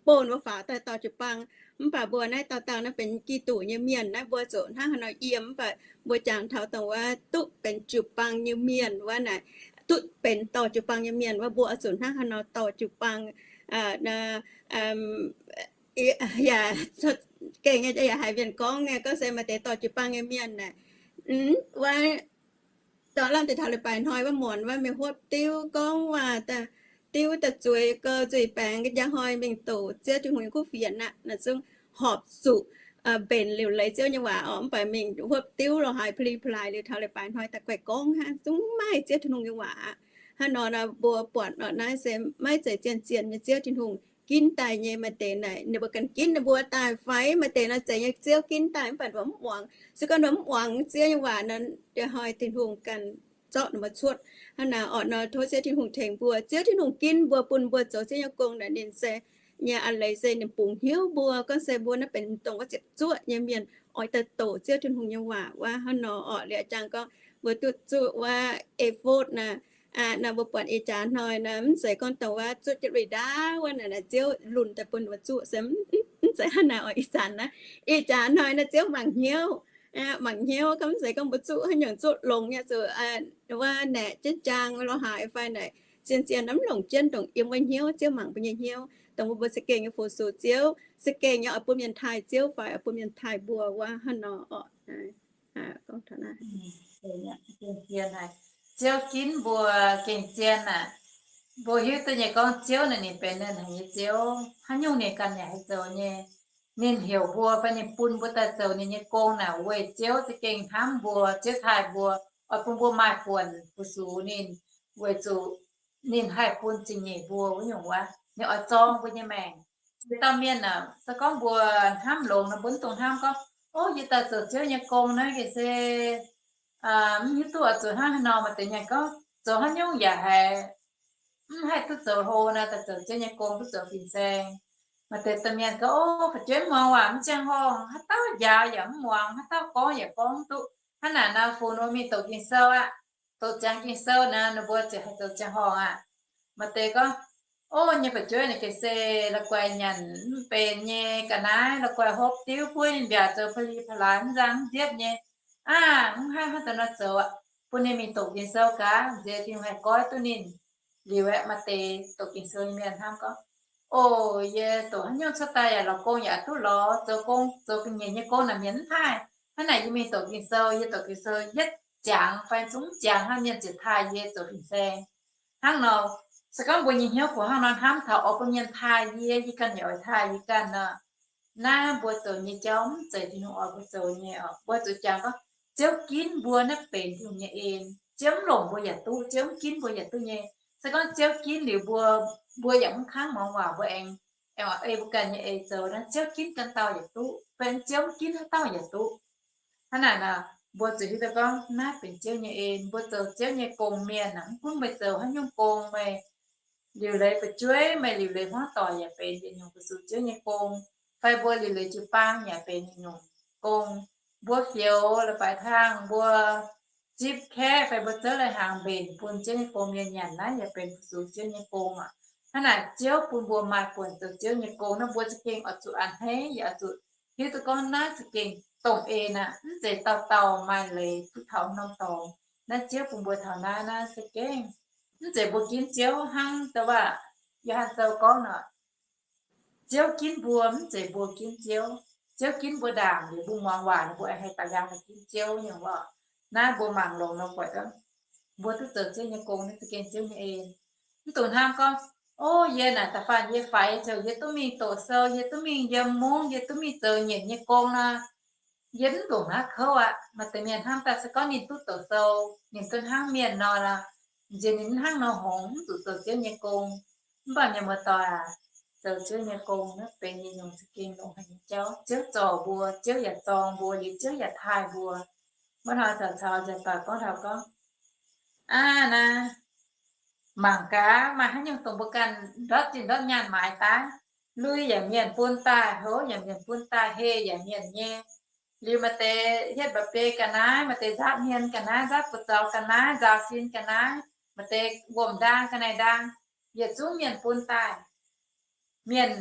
bun wuov faaux daaih dorh jiu-baang. Mv baac mbuo naaiv dauh dauh naaiv benx Giduc nyei mienh naaiv, mbuo zuqc hnangv haaix nor yiem, mv baac mbuo jangx taux dongh wuov duqv benx jiu-baang nyei mienh wuov naaic, duqv benx dorh jiu-baang nyei mienh wuov, mbuo oix zuqc hnangv haaix nor dorh jiu-baang. Yaac gengh yaac haiz mienh gorngv nyei, gorngv se maaih deix dorh jiu-baang nyei mienh naaic, wuov, dongh lamh deix taux leiz-baaix hnoi wuov muonz wuov mingh hopv diuv gorngv waac, diuv daaih zueiz gou nzuih baengx, njang hnoi mingh doqc Ziouv Tin-Hungh nyei kuv fienx aqv, naaic zungv horpc zuqc mbenc liuc leiz Ziouv nyei waac oc. Mv baac mingh hopv diuv lorz haaix pa'li pa'laaix liuz taux leiz-baaix hnoi daaih guaih gorngv hnangv, zungv maiv Ziouv Tin-Hungh nyei waac aqv. Hnangv nor, mbuo buatc oc, naaiv se maiv zeiz zien-zien nyei Ziouv Tin-Hungh ginv daaih nyei. Maaih deix naaic ninh mbuo ganh ginv ninh mbuo daaih fai maaih deix naaic zeiz nyei Ziouv ginv daaih, mv baac mbuo mv muangx. Se gorngv mbuo mv muangx Ziouv nyei waac nor, hnoi Tin-Hungh ganh zorqv ninh mbuo cuotv. Hnangv naaic oc, nor tov Ziouv Tin-Hungh tengx mbuo. Ziouv Tin-Hungh ginv mbuo, bun mbuo zoux Ziouv nyei gong naaic, ninh se nyei a'leiz se ninh bungx hnyouv mbuo gorngv se mbuo naaiv benx dongh wuov ziepc zuoqv nyei mienh oix daaih doqc Ziouv Tin-Hungh nyei waac wuov. Hnangv nor oc, liuz jangx gorngv mbuo duqv zuqv wuov ephod naaic, nor mbuo buatc ih jaax hnoi naaic, mv zeiz gorngv dongh wuov zuqv jienv ri ndaauv wuov naaic, Ziouv lunx daaih bun mbuo zuqv se mv zeiz hnangv naaic oc. Ih zanc naaiv, ih jaax hnoi naaiv Ziouv mangc hnyouv, mangc hnyouv gorngv mv zeiz gorngv mbuo zuqv haaix nyungc zuqv longx nyei zuqc wuov naeqc jienv jaang lorz haaix fai naaic, zien-zien mv longc jienv, dongh yiem wuov hnyouv. Ziouv mangc mbuo nyei hnyouv, dongh mbuo mbuo za'gengh nyei fu-sux Ziouv, za'gengh nyei oix bun mienh taaih Ziouv fai oix bun mienh taaih mbuo wuov. Hnangv nor oc. Ziouv ginv mbuo gengh zien aqv. Mbuo hiuv duqv nyei gorngv Ziouv naaic ninh benx naaiv haic nyei Ziouv, haaix nyungc ninh ganh yaac haih zoux nyei. ninh heuc mbuo fai ninh bun mbuo daaih zoux ninh nyei gong naaic weic Ziouv za'gengh hnamv mbuo, Ziouv taaih mbuo, oix bun mbuo maaih buonc fu-sux ninh, weic zuqc ninh haih bun zingh nyeic mbuo wuov nyungc wuov, ninh oix zorng mbuo nyei maengc. Ziex dauh mienh aah, se gorngv mbuo hnamv longx nor, mbuo mv dungx hnamv gorngv, Ov, yie daaih zoux Ziouv nyei gong naaiv gec se mv hiuv duqv oix zoux hnangv haaix nor. Maaih deix mienh gorngv zoux haaix nyungc yaac haiz mv haih duqv zoux hlo nor, daaih zoux Ziouv nyei gong duqv zoux fin-saeng. Maaih deix dauh mienh gorngv, Ov, fu'jueiv mv muangx waac, mv ziangh horngh, haaix dauh njaaux yaac mv muangx, haaix dauh gorngv yaac gorngv mv duqv. Hnangv naaic nor, fungc ninh mingh doqc Ging-Sou aqv. Doqc ziangx Ging-Sou naaic, ninh mbuo ziouc haih zoux ziangh horngh aqv. Maaih deix gorngv, Ov, nyei fu'jueiv naaic gec se la'guaih nyanc mv benx nyei, ga'naaiv la'guaih hopv diuv buov mbiaauc zoux pa'li pa'laaix mv nzang mv nziepv nyei. Aav, mv haih hnangv deix nor zoux aqv. Bun ninh mingh doqc Ging-Sou gaax, nziex Tin-Hungh haih goiv duqv ninh. Liuz aeqv, maaih deix doqc Ging-Sou nyei mienh hnamv gorngv, Ov, yie doqc haaix nyungc cuotv daaih yaac lorz gong yaac duqv lorz, zoux gong, zoux ga'nyiec nyei gong naaic mienh mv taaih. Hnangv naaic yie mingh doqc Ging-Sou, yie doqc Ging-Sou yietv ziangx fai zungv mv ziangx hnangv, mienh ziouc taaih yie zoux fin-saeng. Hnangv nor, se gorngv mbuo nyei hnyouv kungx hnangv nor hnamv taux oix bun mienh taaih yie, yie ganh yaac oix taaih yie ganh nor, naaiv mbuo zoux nyei jauv mv zeiz Tin-Hungh oix mbuo zoux nyei oc. Mbuo zuqc jangx gorngv Ziouv ginv mbuo naaiv benx Tin-Hungh nyei en. Ziouv mv longc mbuo yaac duqv, Ziouv mv ginv mbuo yaac duqv nyei. Se gorngv Ziouv ginv liuz mbuo, mbuo yaac mv kangv muangx waac, mbuo aengx, aengx ei mbuo ganh nyei eix zoux naaiv, Ziouv ginv ganh dauh yaac duqv, benx Ziouv mv ginv haaix dauh yaac duqv. Hnangv naaic nor, mbuo zuqc hiuv duqv gorngv naaiv benx Ziouv nyei en. Mbuo zoux Ziouv nyei gong mienh aah, mv gunv meih zoux haaix nyungc gong, meih liuc leiz fu'jueiv, meih liuc leiz hmuangv doic yaac benx yietc nyungc fu-sux Ziouv nyei gong, fai mbuo liuc leiz jiu-baang yaac benx yietc nyungc gong. Mbuo fioux la'baix tangh, mbuo zipv kaeqv, fai mbuo zouv lai-hnaangx mbenc bun Ziouv nyei gong mienh nyanc, naaiv yaac benx fu-sux Ziouv nyei gong aqv. Hnangv naaic Ziouv bun mbuo maaih buonc zoux Ziouv nyei gong nor, mbuo za'gengh oix zuqc a'hneiv nyei, oix zuqc hiuv duqv gorngv naaiv za'gengh dongh en aqv. Mv zeiz dauh dauh maaih leiz duqv taux norm dorngx. Naaiv Ziouv bun mbuo taux naaiv, naaiv za'gengh mv zeiz mbuo ginv Ziouv hnangv da'waac Yo^han Sou gorngv nor, Ziouv ginv mbuo, mv zeiz mbuo ginv Ziouv. Ziouv ginv mbuo ndaangc, liuz mbuo muangx waac, mbuo haih daux yaang ginv Ziouv nyei oc. Naaiv mbuo mangc longx nor buatc gorngv mbuo duqv zoux Ziouv nyei gong naaiv za'gengh Ziouv nyei en. Mv dungx hnamv gorngv, Ov, yie naaic da'faanh yie faix ziouc yie duqv mingh doqc sou, yie duqv mingh yiem mungv, yie duqv mingh zoux nyienc nyei gong nor, yie mv dungx naaiv kouv aqv. Maaih deix mienh hnamv daaih se gorngv ninh duqv doqc sou, ninh duqv hnangv mienh nor, nziex ninh mv hnangv nor hngongx, mv zuqc zoux Ziouv nyei gong. Mv baac mienh muoz-doic aac, zoux Ziouv nyei gong naaiv benx yietc nyungc za'gengh longx haic nyei jauv. Ziouv zorc mbuo, Ziouv yaac zorng mbuo, liuz Ziouv yaac taaih mbuo. Maiv hnoi caux caux nzengc baac gorngv taux gorngv, aa, naaiv mangc gaax maaih haaix nyungc dongh mbuo ganh ndortv zinh ndortv nyaanh maaiz daaih. Lui yaac mienh bun daaih, houv yaac mienh bun daaih, heh yaac mienh nyei. Liuz maaih deix hietv mba'biei ga'naaiv, maaih deix nzaatv hmien ga'naaiv, nzaatv buoz-zaux ga'naaiv, nzaaux sin ga'naaiv, maaih deix wuom-ndaang ga'naaiv ndaang, yietc zungv mienh bun daaih. Mienh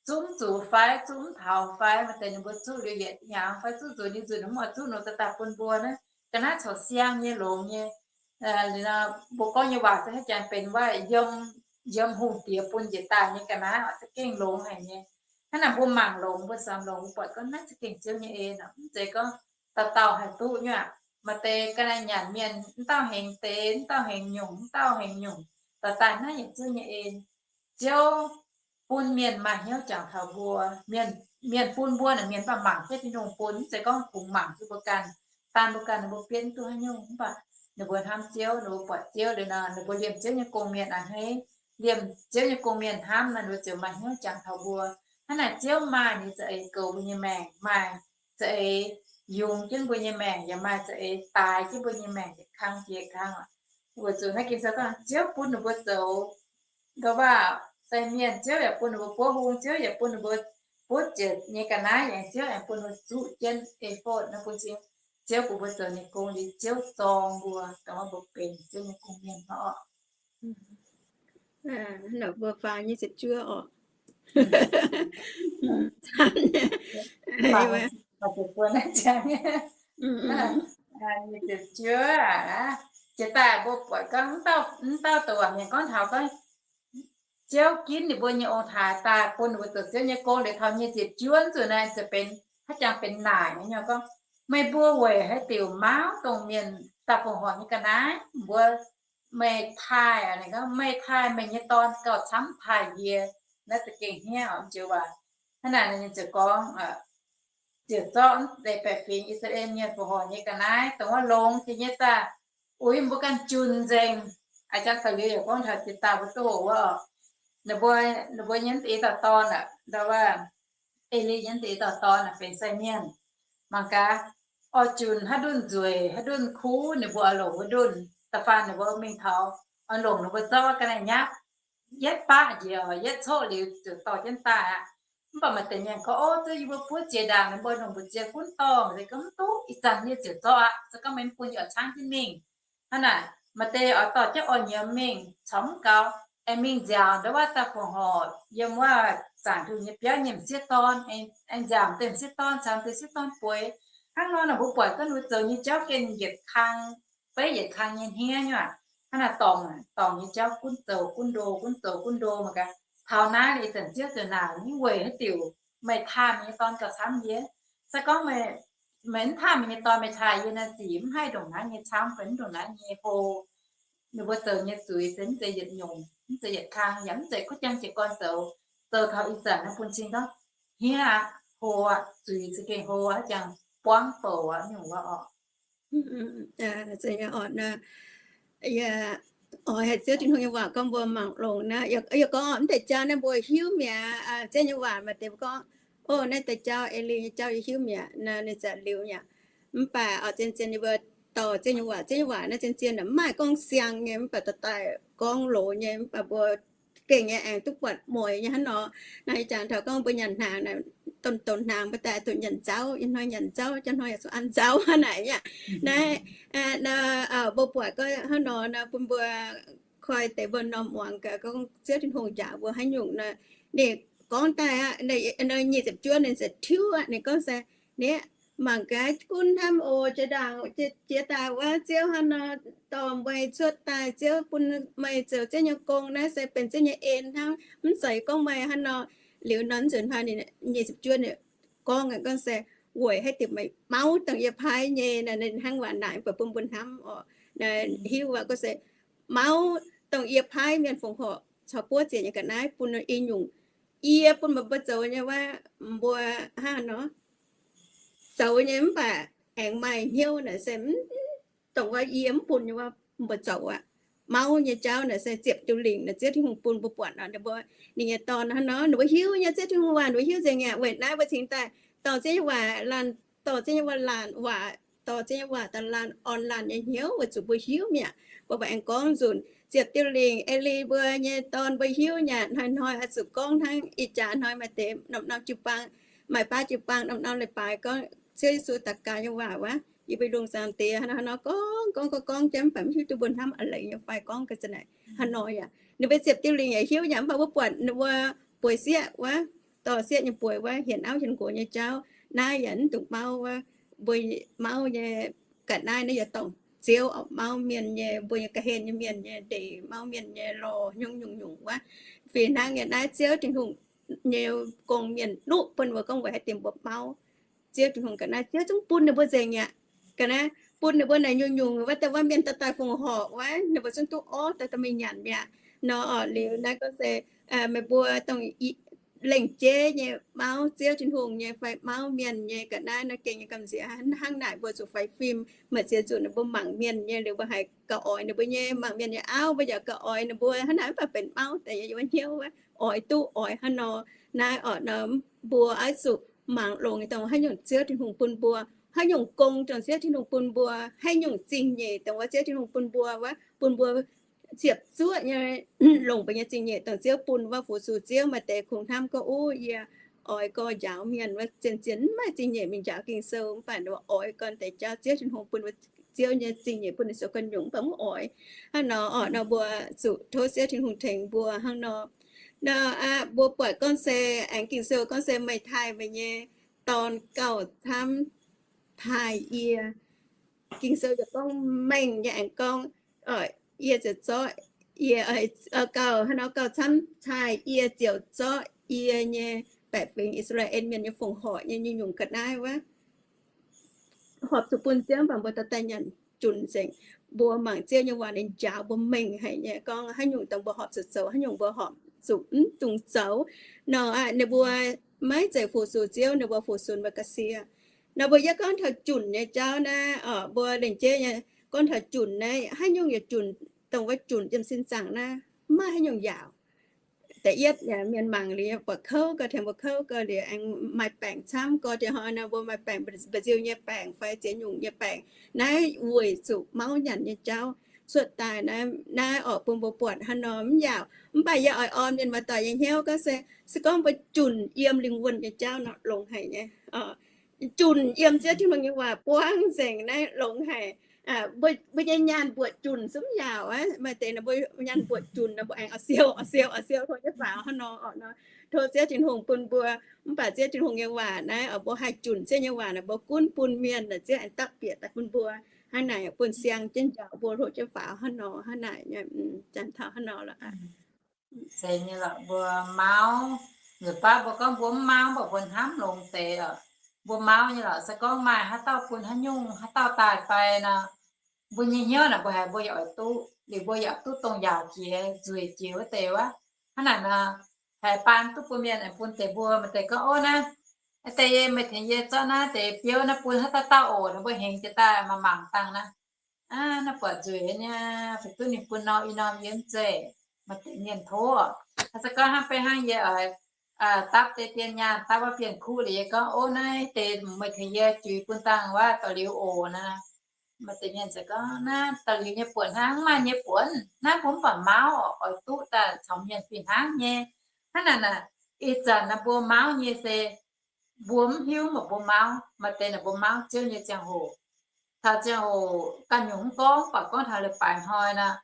zungv zuqc fai zungv mv taux fai, maaih deix ninh mbuo zuqv liuz yietc hnyangx fai zuqv nzunc nyei nzunc mv oix zuqv nor, daaih daaih bun mbuo naaiv ga'naaiv corc siang nyei, longx nyei. Mbuo gorngv nyei waac se hnangv jangx benx waac yiem, yiem hungh diex bun njiec daaih nyei ga'naaiv oc, za'gengh longx haic nyei. Hnangv naaic mbuo mangc longx, mbuo samx longx, mbuo buatc gorngv naaiv za'gengh Ziouv nyei en oc. Mv zeiz gorngv dauh dauh haih duqv nyei aqv. Maaih deix ga'naaiv nyanc mienh mv dauh hengx deix, mv dauh hengx nyungc, mv dauh hengx nyungc, dauh daaih naaiv yaac Ziouv nyei en. Ziouv bun mienh maaih hnyouv jangx taux mbuo. Mienh, mienh bun mbuo naaic, mienh baac mangc jienv Tin-Hungh bun, mv zeiz gorngv kungx mangc jienv mbuo ganh. Daan mbuo ganh ninh mbuo bietv mv duqv haaix nyungc, mv baac ninh mbuo hnamv Ziouv, ninh mbuo buatc Ziouv liuz nor, ninh mbuo liemh Ziouv nyei gong-mienh a'hneiv. Liemh Ziouv nyei gong-mienh hnamv nor, ninh mbuo ziouc maaih hnyouv jangx taux mbuo. Hnangv naaic Ziouv maaih ninh za'eix goux mbuo nyei maengc, maaih za'eix yungz jienv mbuo nyei maengc, yaac maaih za'eix daaix jienv mbuo nyei maengc yietc kang jiex kang oc. Weic zuqc naaiv Ging-Sou gorngv Ziouv bun ninh mbuo zoux ndongc waac sai mienh, Ziouv yaac bun ninh mbuo buov hung, Ziouv yaac bun ninh mbuo butv ziepc nyei ga'naaiv, yaac Ziouv aengx bun ninh mbuo zuqv jienv e-fod naaiv bun cing. Ziouv bun mbuo zoux ninh gong liuz, Ziouv zorng mbuo, dongh wuov mbuo benx Ziouv nyei gong-mienh nor oc. Mbuo faang nyei ziepc juov oc. Ziepc juov aac, jiex daaih mbuo buatc gorngv mv dauh, mv dauh douc waac mienh gorngv taux gorngv Ziouv ginv ninh mbuo nyei ong-taaix daaih bun ninh mbuo zoux Ziouv nyei gong liuz taux nyic ziepc juov nzunc naaiv ziouc benx haaix jangx benx naaic nyei gorngv, meih mbuo weic haaix diuc mauv dongh mienh daaih fongc horc nyei ga'naaiv? Mbuo, meih taaih, meih taaih meih nyei Dorn gauh camv taaih yie. Naaiv za'gengh hniev oc, joux waac. Hnangv naaic ninh ziouc gorngv, ziouc zorqv deix baeqc fingx I^saa^laa^en Mienh fongc horc nyei ga'naaiv dongh wuov longx jiex nyei daaih uix mbuo ganh junc nzengc. A'jang ga'liuz yaac gorngv taux jiex daaih mbuo duqv hoqc wuov oc. Ninh mbuo, ninh mbuo nyei deix dauh dorn aqv, ndau wuov, E^li nyei deix dauh dorn aqv, benx sai mienh. Mangc gaax, oix junc haaix ndunh nzueic, haaix ndunh kuv, ninh mbuo oix longc wuov ndunh. Da'faanh ninh mbuo mingh taux, oix longc ninh mbuo zorqv ga'naaiv nyapv, yietv baqv njiec, yietv coqv liuz ziouc dorh jienv daaih aqv. Mv baac maaih deix mienh gorngv, Ov, zungv yie mbuo buov ziex ndaangc, ninh mbuo longc mbu'ziex gunv dorh, maaih deix gorngv mv duqv, ih zanc nyei ziouc zorqv aqv, se gorngv meih mv bun yie oix caangv jienv mingh. Hnangv naaic, maaih deix oix dorh jienv oix nyiemz mingh, corc mv gaux, aengx mingh nziaauc ndau wuov daaih fongc horc yiem wuov zaangc Tin-Hungh nyei biauv nyei m'sieqv dorn, aengx nziaauc deix m'sieqv dorn caux deix sieqv dorn bueix. Hnangv nor, ninh mbuo buatc gorngv ninh mbuo zoux nyei jauv gengh yietc kang, beiv yietc kang nyei hniev nyei aqv. Hnangv naaic dorngc, dorngc nyei jauv gunv zoux gunv ndo, gunv zoux gunv ndo mangc gaax. Taux naaiv ih zanc Ziouv ziouc naaic, ninh weic haaix diuc meih taaih meih nyei dorn gauh camv yie? Se gorngv meih, meih mv taaih meih nyei dorn, meih taaih yie naaic sic mv haih ndongc naaiv nyei camv, benx mv ndongc naaiv nyei hlo. Ninh mbuo zoux nyei zuiz se mv zeiz yietc nyungc, mv zeiz yietc kang, yaac mv zeiz kuv jang jiez gorn zoux. Zoux taux ih zanc naaiv bun cing gorngv hniev aqv, hlo aqv, zuiz za'gengh hlo aqv, jangx buangv bouc aqv, nyungc wuov oc. Oix haih Ziouv Tin-Hungh nyei waac gorngv mbuo mangc longx naaiv. Yie gorngv mv deix jauv naaiv mbuo hiuv mi'aqv. Ziouv nyei waac maaih deix mbuo gorngv, Ov, naaiv deix jauv, E^li nyei jauv yie hiuv mi'aqv, naaiv ninh za'liuz mi'aqv. Mv baac oix zien-zien yie mbuo dorh Ziouv nyei waac, Ziouv nyei waac naaiv zien-zien naaic, mv maaih gorngv siang nyei, mv baac daaih daaih gorngv loz nyei, mv baac mbuo gengh nyei aengx duqv buatc mueiz nyei hnangv nor. Naaiv jangx taux gorngv mbuo nyanc hnaangx naaic, dongh, dongh hnaangx mbuo daaih duqv nyanc nzauv, yietc hnoi nyanc nzauv, yietc hnoi yaac zuqc an nzauv hnangv naaic aqv. Naaiv, mbuo buatc gorngv hnangv nor naaiv bun mbuo koi deix mbuo norm muangx gaax gorngv Ziouv Tin-Hungh njaaux mbuo haaix nyungc nor. Ninh gorngv daaih aqv, nyic ziepc juov ninh se tiuv aqv, ninh gorngv se, Niv, mangc gaax gunv hnamv oc, jiex ndaangc, jiex daaih wuov Ziouv hnangv nor dorh meih cuotv daaih, Ziouv bun meih zoux Ziouv nyei gong, naaiv se benx Ziouv nyei en hnangv, mv zeiz gorngv meih hnangv nor. Liuz nor nzunc hnoi ninh nyic ziepc juov ninh gorngv, gorngv se weic haaix diuc meih mauv dongh yie paaiv nyei, ninh hnangv waac naaic bun mbuo hnamv oc. Hiuv waac gorngv se mauv dongh yie paaiv mienh fongc horc caux buov ziec nyei ga'naaiv bun i nyungc, yie bun meih mbuo zoux nyei wuov, mbuo hnangv nor zoux nyei mv baac aengx maaih hnyouv naaic se dongh wuov yie mv bun nyei wuov mbuo zoux aqv. Mauv nyei jauv naaic se ziepc diuh lingc naaic Ziouv Tin-Hungh bun mbuo buatc nor, ninh mbuo, ninh nyei dorn hnangv nor, ninh mbuo hiuv nyei Ziouv Tin-Hungh waac, ninh mbuo hiuv nzengc mi'aqv. Weic naaiv mbuo cingx daaih dorh Ziouv nyei waac laanh, dorh Ziouv nyei waac laanh waac, dorh Ziouv nyei waac daaih laanh orn laanh nyei hnyouv weic zuqc mbuo hiuv mi'aqv. Mbuo mv baac aengx gorngv nzunc ziepc diuh lingc, E^li mbuo nyei dorn mbuo hiuv nyei, hnoi-hnoi oix zuqc gorngv hnangv ih jaax hnoi maaih deix norm-norm jiu-baang, maaih baav jiu-baang norm-norm leiz-baaix gorngv Ziouv Yesu daux gaux nyei waac wuov, yie mbuo lungh zaangc diex hnangv nor gorngv, gorngv, gorngv, gorngv jienv mv baac mv hiuv duqv mbuo hnamv a'leiz nyei fai gorngv ga'naaiv hnangv nor yaac. Ninh mbuo ziepc diuh lingc yaac hiuv yaac mv baac mbuo buatc ninh mbuo bueix sieqv wuov, dorh sieqv nyei bueix wuov, hienx auv hienx nqox nyei jauv, naaiv yaac mv dungx mauv wuov, mbuo mauv nyei ga'naaiv naaiv yaac dorngc Ziouv oc, mauv mienh nyei, mbuo nyei ga'hlen nyei mienh nyei ndeic, mauv mienh nyei lorh, nyungc-nyungc wuov. Fih hnangv yaac naaiv Ziouv Tin-Hungh nyei gong mienh nuqv bun mbuo gorngv weic haaix diuc mbuo mauv Ziouv Tin-Hungh ga'naaiv. Ziouv zungv bun ninh mbuo nzengc mi'aqv. Ga'naaiv bun ninh mbuo naaic nyungc-nyungc wuov, daaih wuov mienh daaih daaih fongc horc wuov, ninh mbuo zungv duqv orv daaih daaih mingh nyanc mi'aqv. Nor oc, liuz naaiv gorngv se meih mbuo dongh lengh jeiv nyei mauv Ziouv Tin-Hungh nyei fai mauv mienh nyei ga'naaiv nor gengh nyei gamh nziex hnangv naaic, mbuo zuqc faix fim. Maaih ziex nzunc ninh mbuo mangc mienh nyei liuz mbuo haiz gauh oix ninh mbuo nyei, mangc mienh nyei auv mbuo yaac gauh oix ninh mbuo hnangv naaic, mv baac benx mauv deix nyei wuov hnyouv wuov, oix duqv oix hnangv nor. Naaiv oc, mbuo oix zuqc mangc longx dongh haaix nyungc Ziouv Tin-Hungh bun mbuo, haaix nyungc gong dongh Ziouv Tin-Hungh bun mbuo, haaix nyungc zingh nyeic dongh wuov Ziouv Tin-Hungh bun mbuo wuov, bun mbuo ziepc zuoqv nyei longc mbuo nyei zingh nyeic dongh Ziouv bun wuov, fu-sux Ziouv. Maaih deix kungx hnamv gorngv, Ov, yie oix gorx njaaux mienh wuov, zien-zien mv maaih zingh nyeic mingh njaaux Ging-Sou, mv baac ninh mbuo oix gorn deix jauv Ziouv Tin-Hungh bun wuov, Ziouv nyei zingh nyeic bun ninh zoux ganh nyungc, mv baac mv oix. Hnangv nor oc, nor mbuo zuqc tov Ziouv Tin-Hungh tengx mbuo hnangv nor. Nor aqv, mbuo buatc gorngv se aengx Ging-Sou gorngv se meih taaih meih nyei dorn gauh camv taaih yie. Ging-Sou yaac gorngv mengh nyei aengx gorngv, yie ziouc zorqv, yie, gauh hnangv nor gauh camv taaih yie ziouc zorqv yie nyei baeqc fingx I^saa^laa^en Mienh nyei fongc horc nyei nyungc-nyungc ga'naaiv wuov horpc zuqc bun Ziouv, mv baac mbuo dorh daaih nyanc junc nzengc. Mbuo mangc Ziouv nyei waac ninh njaaux mbuo mengh haic nyei gorngv haaix nyungc dongh mbuo horpc zuqc zoux, haaix nyungc mbuo horpc zuqc mv dungx zoux. Nor aqv, ninh mbuo maiv zeiz fu-sux Ziouv, ninh mbuo fu-sux mbuo ga'sie. Nor mbuo yie gorngv taux junc nyei jauv naaiv, mbuo lengc jeiv nyei gorngv taux junc naaiv, haaix nyungc yaac junc, dongh wuov junc yiem sin zaangc naaiv, maiv maaih haaix nyungc yaauc. Da'yietv, mienh mangc liuz buatc kouv, gauh tengx mbuo kouv, gauh liuz aengx maaih baengc camv, gauh dieh hnoi nor mbuo maaih baengc, mba'nziu nyei baengc fai ziex nyungc nyei baengc. Naaiv weic zuqc mauv nyanc nyei jauv cuotv daaih naaiv, naaiv oix bun mbuo buatc hnangv nor mv yaauc. Mv baac yie oix orn mienh muoz-doic nyei hnyouv gorngv se, se gorngv mbuo junc yiem lingh wuonh nyei jauv nor longx haic nyei. Junc yiem Ziouv Tin-Hungh nyei waac buangv nzengc naaiv longx haic. Mbuo nyei nyaanh mbuoqc junc zungv yaauc aqv. Maaih deix mbuo nyaanh mbuoqc junc nor mbuo aengx oix siou, oix siou, oix siou tov nyei faaux hnangv nor oc nor. Tov Ziouv Tin-Hungh bun mbuo, mv baac Ziouv Tin-Hungh nyei waac naaiv, mbuo haih junc Ziouv nyei waac naaic, mbuo gunv bun mienh naaic, Ziouv aengx dapv bieqc daaih bun mbuo. Hnangv naaic bun siang jienv njaaux mbuo hlo jienv faaux hnangv nor, hnangv naaic nyei, janx taux hnangv nor lorqc. Zeiz nyei lorqc, mbuo mauv, nzuqc baav mbuo gorngv mbuo mv mauv, mv baac mbuo hnamv longx deix oc. Mbuo mauv nyei lorqc, se gorngv maaih haaix dauh bun haaix nyungc haaix dauh daaih fai nor, mbuo nyei hnyouv naaic mbuo haiz mbuo yaac oix duqv, liuz mbuo yaac duqv dongh yaauc jiex nzueic jiex wuov deix wuov. Hnangv naaic nor, haiz baan duqv bun mienh aengx bun deix mbuo, maaih deix gorngv, ov naaiv, deix yie meih tengx yie zorqv naaiv deix biouv naaiv bun haaix dauh dauh oc, nor mbuo hengx jiex daaih mangc mangc dangh naaiv, naaiv buatc nzueic nyei, fih duqv ninh bun norm i norm yie mv zeiz. Maaih deix mienh tov, se gorngv hnangv beiv hnangv yie oix dapv deix dien nyaanh, dapv wuov bienh kuv liuz, yie gorngv, ov naaiv deix meih tengx yie juix bun dangh wuov dauh liuz oc naaiv. Maaih deix mienh ziouc gorngv, naaiv dauh liuz nyei buonc hnangv, mv maaih nyei buonc, naaiv mbuo mv baac mauv oix duqv daaih caux mienh fih hnangv nyei. Hnangv naaic naaic, ih zanc naaic mbuo mauv nyei se mbuo mv hiuv, mv baac mbuo mauv. Maaih deix naaic mbuo mauv Ziouv nyei ziangh hoc. Taux ziangh hoc ganh nyungc mv gorngv, mv baac gorngv taux leiz-baaix hnoi naaic,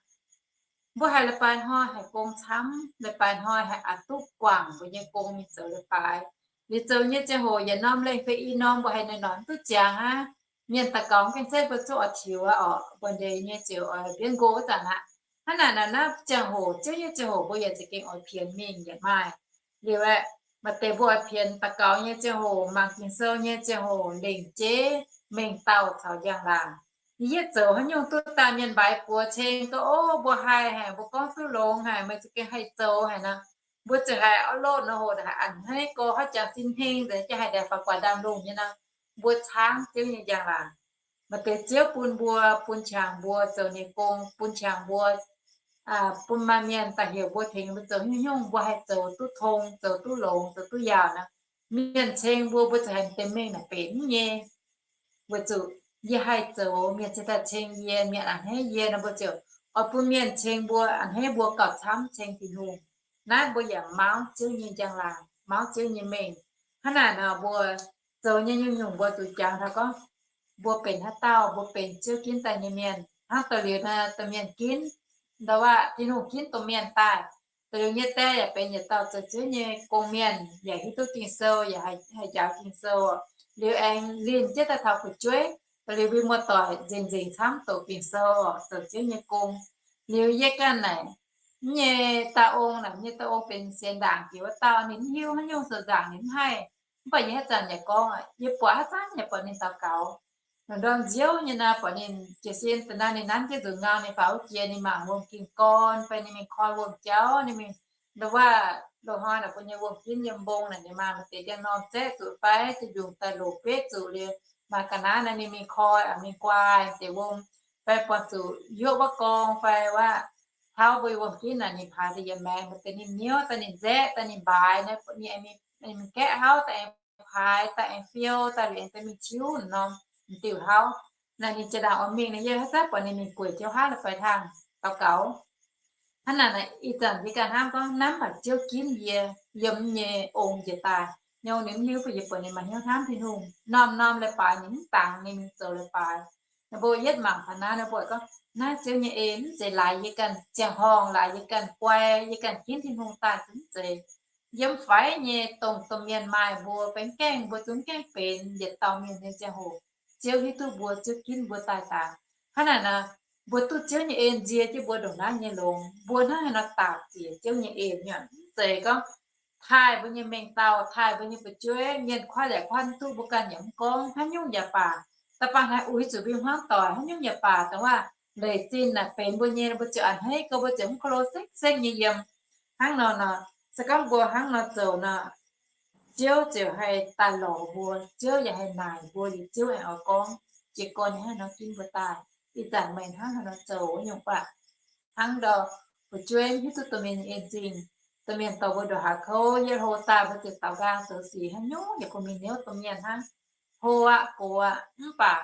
mbuo haiz leiz-baaix hnoi haiz gong camv, leiz-baaix hnoi haiz aqc duqv guangc mbuo nyei gong mingh zoux leiz-baaix. Liuz zoux nyei ziangh hoc yietc norm lengh fai i norm mbuo haiz noic-noic mv duqv ziangx aqv. Mienh daux gaux mv gaengh setv mbuo zuqc oix tiux aqv orqc, mbuo ndeic nyei ziouc oix mbienv nqox wuov zanc aqv. Hnangv naaic naaic naaiv ziangh hoc, Ziouv nyei ziangh hoc mbuo yaac za'gengh oix pienx mingh yaac maaih. Liuz aeqv, maaih deix mbuo oix pienx daux gaux nyei ziangh hoc, mangc Ging-Sou nyei ziangh hoc, lengc jeiv mengh dauh caux njang-laangc. Yie yietv zoux haaix nyungc duqv daaih mienh mbaix buoz ceng gorngv, ov, mbuo haih haic, mbuo gorngv duqv longx haic, meih za'gengh haih zoux haic nor, mbuo ziouc haih auv lotv nor hoc haic a'hneiv gorx, haaix jangx sin heng nzengc, jaa haih ndaangc faaux guaax ndaamv-lungh nyei nor, mbuo caangv Ziouv nyei njang-laangc. Maaih deix Ziouv bun mbuo, bun qangx mbuo zoux ninh gong, bun qangx mbuo, bun maaih mienh daaih heuc mbuo tengx mbuo zoux nyungc-nyungc, mbuo haih zoux duqv tong, zoux duqv longx, zoux duqv yaauc nor, mienh ceng mbuo, mbuo ziouc haih deix mengh naaic benx nyei. Weic zuqc yie haih zoux, mienh cingx daaih ceng yie, mienh a'hneiv yie nor, mbuo ziouc oix bun mienh ceng mbuo, a'hneiv mbuo gauh camv ceng Tin-Hungh. Naaiv mbuo yaac mauv Ziouv nyei njang-laangc, mauv Ziouv nyei mengh. Hnangv naaic nor, mbuo zoux nyei nyungc-nyungc mbuo zuqc jangx taux gorngv, mbuo benx haaix dauh, mbuo benx Ziouv ginv daaih nyei mienh. Hnangv da'liuz naaiv da'mienh ginv, ndau wuov Tin-Hungh ginv domh mienh daaih. Da'liuz nyei die yaac benx yietc dauh zoux Ziouv nyei gong-mienh, yaac hiuv duqv Ging-Sou, yaac haih njaaux Ging-Sou. Liuz aengx linh jienv daaih taux fu'jueiv, da'liuz mbuo muoz-doic nzengc-nzengc camv doqc Ging-Sou, zoux Ziouv nyei gong. Liuz yie ganh naaic, mv nyei dauh ong naaic, mv nyei dauh ong benx sienx ndaangc jiex wuov dauh, ninh mv hiuv haaix nyungc, sou nzaangc ninh mv haih. Mv baac yie haaix zanc yaac gorngv, yie buatc haaix zanc yaac buatc ninh daux gaux. Lungh ndorm nziouv nyei nor, buatc ninh jiez sin da'naaiv ninh nanv jienv nzuqc ngau, ninh faaux wuov jiex ninh mangc wuom-ging gorn fai ninh mingh koi wuom-jauv, ninh mingh, ndau wuov loz-hnoi naaic mbuo nyei wuom-ginv yiem mbong naaic, ninh maaih maaih deix ndiangx-normh zaeqv zuqc fai diuh mbiungc daaih loc betv zuqc liuz, maaih ga'naaiv naaic ninh mingh koi, mingh guaih deix wuom, fai buangh zuqc yuoqv wuov gorng fai wuov hlauv mbuo wuom-ginv naaic ninh paaix daaih yiem maengx, maaih deix ninh niouv daaih ninh nzaeqv daaih ninh mbaaix naaic, ninh mingh gaeqv hlauv daaih aengx paaix daaih aengx fiou daaih liuz aengx daaih mingh tiuv norm diuh hlauv. Naaic ninh jiex ndaangc oix mingh naaic, yie haaix zanc buatc ninh mingh gueic jauv haav la'fai hlaangh daux gaux. Hnangv naaic, ih zanc yie ganh hnamv gorngv, hnamv baac Ziouv ginv yie yiem nyei ong njiec daaih, nyei ong ninh mv hiuv, baac yie buatc ninh maaih hnyouv hnamv Tin-Hungh. Norm-norm leiz-baaix ninh mv dangx, ninh mingh zoux leiz-baaix. Ninh mbuo yietv mangc taux naaiv, ninh mbuo gorngv, naaiv Ziouv nyei en mv zeiz laaix yie ganh ziangh horngh, laaix yie ganh guai, yie ganh ginv Tin-Hungh daaih se mv zeiz. Yiem faix nyei dongh domh mienh maaih mbuo fai mv gaengh, mbuo zungv mv gaengh benx yietc dauh mienh nyei ziangh hoc, Ziouv hiuv duqv mbuo, Ziouv ginv mbuo daaih daaih. Hnangv naaic nor, mbuo duqv Ziouv nyei en nzie jienv mbuo ndongc naaiv nyei longx. Mbuo hnangv haaix nor daapc ziec Ziouv nyei en nyei, mv zeiz gorngv taaih mbuo nyei mengh dauh, taaih mbuo nyei fu'jueiv, mienh kuaaiv yaac kuaaiv mv duqv, mbuo ganh yaac mv gorngv, haaix nyungc yaac baac, da'faanh haih uix zuqc mbuo hmuangv doic, haaix nyungc yaac baac, dongh wuov leic zinh naaic benx mbuo nyei, mbuo ziouc a'hneiv gorx, mbuo ziouc mv ko lo sekv-sekv nyei yiem. Hnangv nor nor, se gorngv mbuo hnangv nor zoux nor, Ziouv ziouc haih daaih lorz mbuo, Ziouv yaac haih naaic mbuo, liuz Ziouv aengx oix gorngv jiez gorn nyei hnangv haaix nor ginv mbuo daaih. Ih zanc meih hnangv haaix nor zoux nyungc baac, hnangv ndau fu'jueiv hiuv duqv domh mienh nyei en zingh, domh mienh dorh mbuo nduqc haaix kouv, yietv hlo daaih mbuo ziouc daaux nqaang zoux sic hnangv nyungc, yaac bun mingh niouv domh mienh hnangv. Hlo aqv, gox aqv, mv baac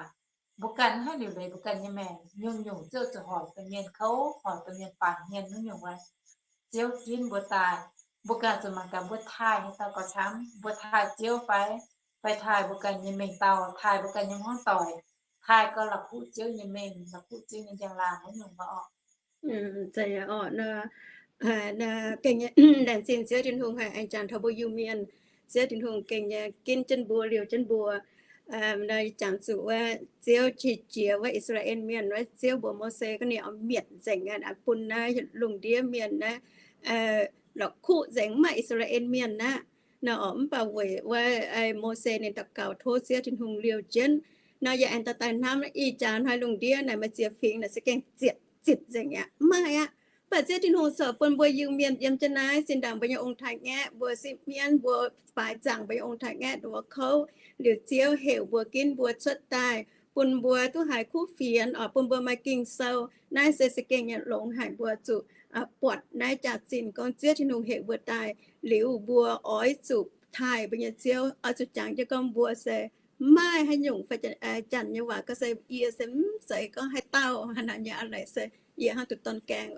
mbuo ganh mv haih liuc leiz mbuo ganh nyei maengc, nyungc-nyungc ziouc zuqc hoic domh mienh kouv, hoic domh mienh baamz hmien nyungc-nyungc wuov. Ziouv ginv mbuo daaih, mbuo ganh zuqc mangc gaax mbuo taaih haaix dauh gauh camv, mbuo taaih Ziouv fai, fai taaih mbuo ganh nyei mengh dauh, taaih mbuo ganh nyei hmuangv doic, taaih gauh la'kuqv Ziouv nyei mengh, la'kuqv Ziouv nyei njang-laangc wuov nyungc mbuo oc. Laengz zingh Ziouv Tin-Hungh haih aengx jangx taux mbuo Iu-Mienh. Ziouv Tin-Hungh gengh nyei ginv jienv mbuo, liouh jienv mbuo. Jangx zuqc wuov Ziouv qiex jiez wuov I^saa^laa^en Mienh wuov, Ziouv mbuox Mose gorngv ninh oix mietc nzengc bun naaiv lungh ndiev mienh naaiv la'kuqv nzengc, mv maaih I^saa^laa^en Mienh aqv. Naaiv oc, mv baac weic wuov Mose ninh daux gaux tov Ziouv Tin-Hungh liouh jienv. Naaiv yie aengx daaih daaih hnamv ih jaax hnoi lungh ndiev naaic maaih ziex fingx naaic se gengh ziepc zipc nzengc aqv, mv maaih aqv. Mv baac Ziouv Tin-Hungh corc bun mbuo Iu-Mienh yiem jienv naaiv, zinh ndaangc mbuo nyei ong-taaix-ngaeqv, mbuo sipv mienv, mbuo baaix zaangc mbuo nyei ong-taaix-ngaeqv ndongc wuov kouv, liuz Ziouv heuc mbuo ginv mbuo cuotv daaih, bun mbuo duqv haiz kuv fienx oc, bun mbuo maaih Ging-Sou. Naaiv se se gengh nyei longx haic, mbuo zuqc buatc naaiv jaax-zinh gorngv Ziouv Tin-Hungh heuc mbuo daaih liuz, mbuo oix zuqc taaih mbuo nyei Ziouv, oix zuqc jangx jienv gorngv mbuo se mv maaih haaix nyungc fai, Janx nyei waac gorngv se yie se mv zeiz gorngv haaix dauh hnangv naaic nyei aqv, leiz se yie hnangv duqv dorn gaeng,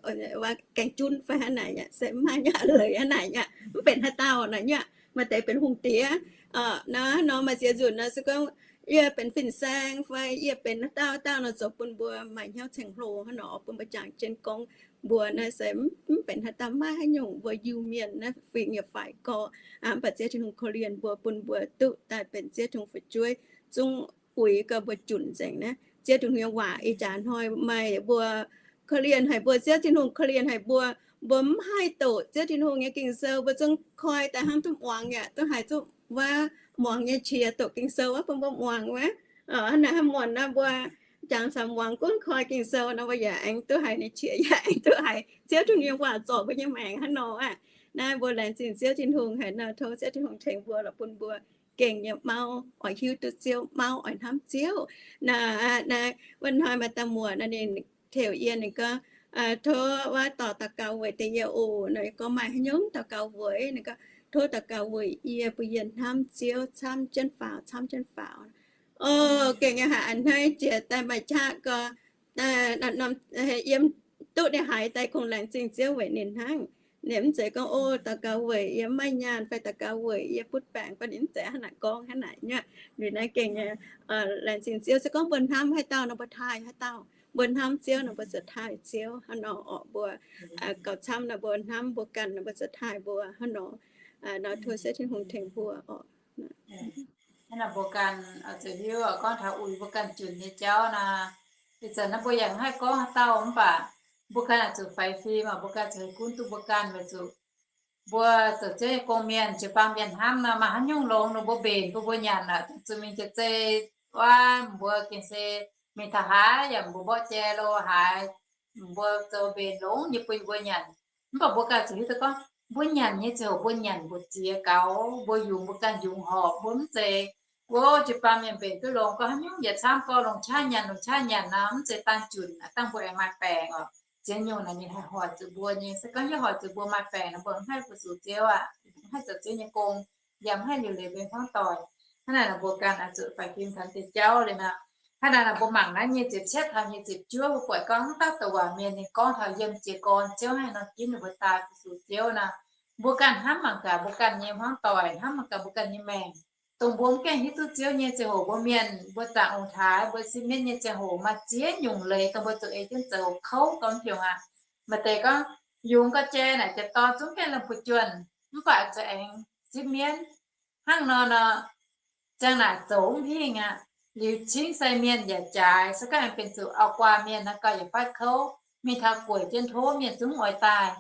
gaeng junv fai hnangv naaic aqv, se mv maaih nyei aqv, leiz hnangv naaic aqv, mv benx haaix dauh naaic aqv. Maaih deix benx hungh diex, naaiv nor maaih ziex nzunc nor se gorngv yie benx fin-saeng fai yie benx haaix dauh dauh nor, zoux bun mbuo maaih hnyouv ceng-hlo hnangv nor, bun mbuo jangx jienv gorngv mbuo naaiv se mv benx haaix dauh, mv maaih haaix nyungc, mbuo Iu-Mienh naaiv fingx yaac faix gorx, mv baac Ziouv Tin-Hungh korv-lienh mbuo, bun mbuo duqv daaih benx Ziouv Tin-Hungh fu'jueiv, zungv uix gau mbuo junc nzengc naaiv. Ziouv Tin-Hungh nyei waac ih jaax hnoi maaih mbuo korv-lienh haic mbuo, Ziouv Tin-Hungh korv-lienh haic mbuo. Mbuo mv haih doqc Ziouv Tin-Hungh nyei Ging-Sou, mbuo zungv koi daaih hnangv duqv muangx yaac duqv haiz zuqc wuov muangx nyei qiex doqc Ging-Sou wuov bun mbuo muangx wuov. Hnangv naaic hnangv muonc nor mbuo jangx caux muangx gunv koi Ging-Sou nor, mbuo yaac aengx duqv haiz ninh qiex, yaac aengx duqv haiz Ziouv Tin-Hungh nyei waac zorc mbuo nyei maengc hnangv nor aqv. Naaiv mbuo laengz zingh Ziouv Tin-Hungh haic nor, tov Ziouv Tin-Hungh tengx mbuo lorqc, bun mbuo gengh nyei mauv oix hiuv duqv Ziouv, mauv oix hnamv Ziouv. Naaiv, naaiv wuov hnoi maaih dauh muoc nor ninh tengx yie, ninh gorngv, tov wuov dorh daux gaux weic deix yie oc. Nor yie gorngv maaih haaix nyungc daux gaux weic? Ninh gorngv tov daux gaux weic yie, bun yie hnamv Ziouv camv jienv faaux, camv jienv faaux. O, gengh nyei haic, a'hneiv jiex daaih maaih qaqv gorx, yiem duqv ninh haiz daaih kungx laengz zingh Ziouv weic ninh hnangv. Ninh mv zeiz gorngv, o, daux gaux weic yie mv maaih nyaanh fai daux gaux weic yie butv baengc fai, ninh mv zeiz hnangv naaic gorngv hnangv naaic nyei aqv. Liuz naaiv gengh nyei laengz zingh Ziouv, se gorngv mbuo hnamv haaix dauh nor mbuo taaih haaix dauh, mbuo hnamv Ziouv nor mbuo ziouc taaih Ziouv hnangv nor oc. Mbuo gauh camv nor mbuo hnamv mbuo ganh nor mbuo ziouc taaih mbuo hnangv nor. Nor tov Ziouv Tin-Hungh tengx mbuo oc. Hnangv naaic mbuo ganh ziouc hiuv gorngv taux uix mbuo ganh junc nyei jauv naaic, ih zanc naaiv mbuo yaac mv haih gorngv haaix dauh, mv baac mbuo ganh oix zuqc faix fim, mbuo ganh zuqc gunv duqv mbuo ganh weic zuqc mbuo zoux Ziouv nyei gong mienh, jiu-baang mienh hnamv nor maaih haaix nyungc longx nor mbuo mbenc bun mbuo nyanc aqv. Zuqc mingh jiex zei wuov mbuo gengh se mingh taux haaix yaac mbuo mborqv jai lo haaix, mbuo zoux mbenc longx nyei bun mbuo nyanc. Mv baac mbuo ganh zuqc hiuv duqv gorngv mbuo nyanc nyei ziangh hoc mbuo nyanc mbu'ziex gaux, mbuo yungz mbuo ganh yungz horpc, mbuo mv zeiz, o, jiu-baang mienh mbenc duqv longx gorngv haaix nyungc yaac camv, gorngv longc qaqv nyanc longc qaqv nyanc nor, mv zeiz dangh junc dangh mbuo aengx maaih baengc oc. Ziex nyungc naaic ninh haih hoic zuqc mbuo nyei. Se gorngv yie hoic zuqc mbuo maaih baengc nor, mbuo mv haih fu-sux Ziouv aqv, mv haih zoux Ziouv nyei gong, yaac mv haih liuc leiz mbuo hmuangv doic. Hnangv naaic nor mbuo ganh oix zuqc faix fim taux deix jauv liuz nor, hnangv naaic nor mbuo mangc naaiv nyic ziepc cietv taux nyic ziepc juov, mbuo buatc gorngv wuov dauh douc waac mienh ninh gorngv taux yiem jiez gorn Ziouv haaix nor ginv ninh mbuo daaih fu-sux Ziouv nor, mbuo ganh hnamv mangc gaax mbuo ganh nyei hmuangv doic, hnamv mangc gaax mbuo ganh nyei maengc. Dongh mbuo mv gaengh hiuv duqv Ziouv nyei ziangh hoc, mbuo mienh mbuo zaangc ong-taaix, mbuo sipv mienv nyei ziangh hoc, maaih ziex nyungc leiz dongh mbuo zuqc ei jienv zoux kouv gau mv hiungx aqv. Maaih deix gorngv yungz gau jai naaic, jiex dorn zungv gaengh lomh buo juonh, mv baac zuqc aengx sipv mienv. Hnangv nor nor, ziang naaic zoux mv hingh aqv. Liuz cingv sai mienh yaac jaaix, se gorngv aengx benx zuqc auv-guaa mienh nor, gauh yietc fatv kouv, mingh taux gueic jienv tov mienh zungv oix daaih.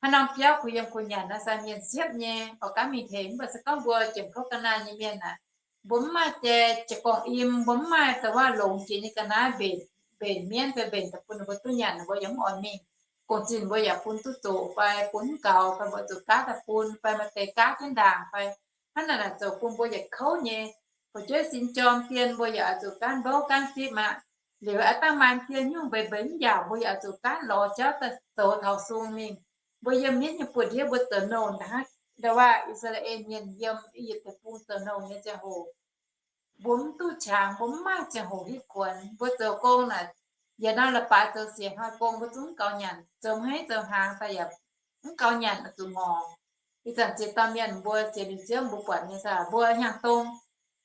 Haaix norm biauv kuh yiem kuh nyanc nor, sai mienh siepv nyei oix gaanv mingh tengx. Mv baac se gorngv mbuo jiem kouv ga'naaiv nyei mienh aqv, mbuo mv maaih jai jiex gorngv im, mbuo mv maaih da'wuov longx jiex nyei ga'naaiv mbenc, mbenc mienv fai mbenc daaih bun ninh mbuo duqv nyanc, ninh mbuo yaac mv oix mingh. Gong-zinh mbuo yaac bun duqv zoqc fai bun mv gaux fai mbuo zuqc gaatv daaih bun fai maaih deix gaatv jienv ndaangc fai Hnangv naaic naaic zoux bun mbuo yietc kouv nyei. Fu'jueiv sin jorm dien mbuo yaac oix zuqc gaanv mbouv gaanv sipv aqv. Liuz aav dangh maaih dien nyungc mbeix mbeix mv njaaux, mbuo yaac oix zuqc gaanv lorz jauv daaih zoux taux sung mingh. Mbuo yiem mienv nyei buoz-ndiev mbuo zoux nouh hnangv ndau wuov I^saa^laa^en Mienh yiem I^yipv Deic-Bung zoux nouh nyei ziangh hoc, mbuo mv duqv qangx, mbuo mv maaih ziangh hoc hitv kuonx. Mbuo zoux gong naaic, yietc norm leiz-baaix zoux siec hnoi gong mbuo zungv mv gaux nyanc, zoux hmeiv zoux hnaangx daaih yaac mv gaux nyanc, oix zuqc ngorc. Ih zanc ziex dauh mienh mbuo sienx liuz Ziouv mbuo buatc nyei saah, mbuo hnyangx-dong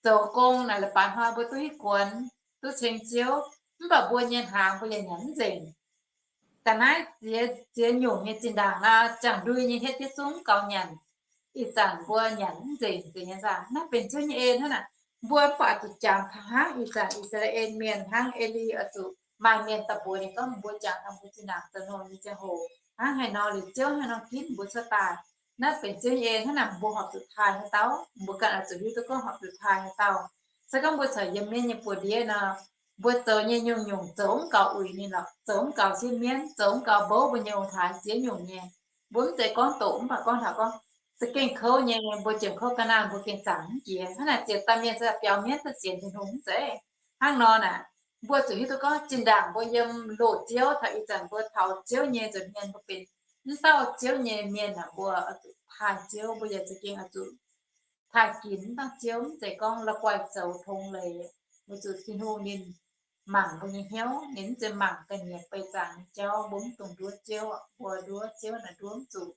zoux gong naaic leiz-baaix hnoi mbuo duqv hitv kuonx, duqv ceng Ziouv, mv baac mbuo nyei hnaangx mbuo yaac nyanc mv nzengc. Ga'naaiv ziex, ziex nyungc nyei zinh ndaangc nor, jangx ndui nyei hietv jienv zungv mv gaux nyanc. Ih zanc mbuo nyanc mv nzengc, nzengc nyei saah, naaiv benx Ziouv nyei en hnangv naaic. Mbuo mv baac zuqc jangx taux hnangv ih zanc I^saa^laa^en Mienh, hnangv Ê^li oix zuqc maaih mienh daaih mbuox ninh gorngv mbuo jangx taux mbuo zinh ndaangc zoux nouh nyei ziangh hoc hnangv haaix nor, liuz Ziouv haaix nor ginv mbuo cuotv daaih. Naaiv benx Ziouv nyei en hnangv naaic, mbuo horpc zuqc taaih haaix dauh, mbuo ganh oix zuqc hiuv duqv gorngv horpc zuqc taaih haaix dauh. Se gorngv mbuo corc yiem mienv nyei buoz-ndiev nor, mbuo zoux nyei nyungc-nyungc zoux mv gaux uix ninh lorqc, zoux mv gaux siev mienv, zoux mv gaux mbouv mbuo nyei ong-taaix ziex nyungc nyei. Mbuo mv zeiz gorngv doqc mv baac gorngv taux gorngv za'gengh kouv nyei, mbuo jiem kouv ga'naanh mbuo gengh zaangc mv jiex. Hnangv naaic ziex dauh mienh se biaux mienv daaih sienx Tin-Hungh mv zeiz. Hnangv nor naaic, mbuo zuqc hiuv duqv gorngv zinh ndaangc mbuo yiem loz-ziouv taux ih zanc mbuo taux Ziouv nyei nza'hmien mbuo benx mv dauh Ziouv nyei mienh aac, mbuo oix zuqc taaih Ziouv, mbuo yaac za'gengh oix zuqc taaih ginx mv dauh Ziouv, mv zeiz gorngv la'guaih zoux tong leiz. Weic zuqc Tin-Hungh ninh mangc mbuo nyei hnyouv, ninh mv zeiz mangc ga'nyiec beih zaangc nyei jauv. Mbuo mv dungx nduov Ziouv, mbuo nduov Ziouv naaic nduov mv zuqc.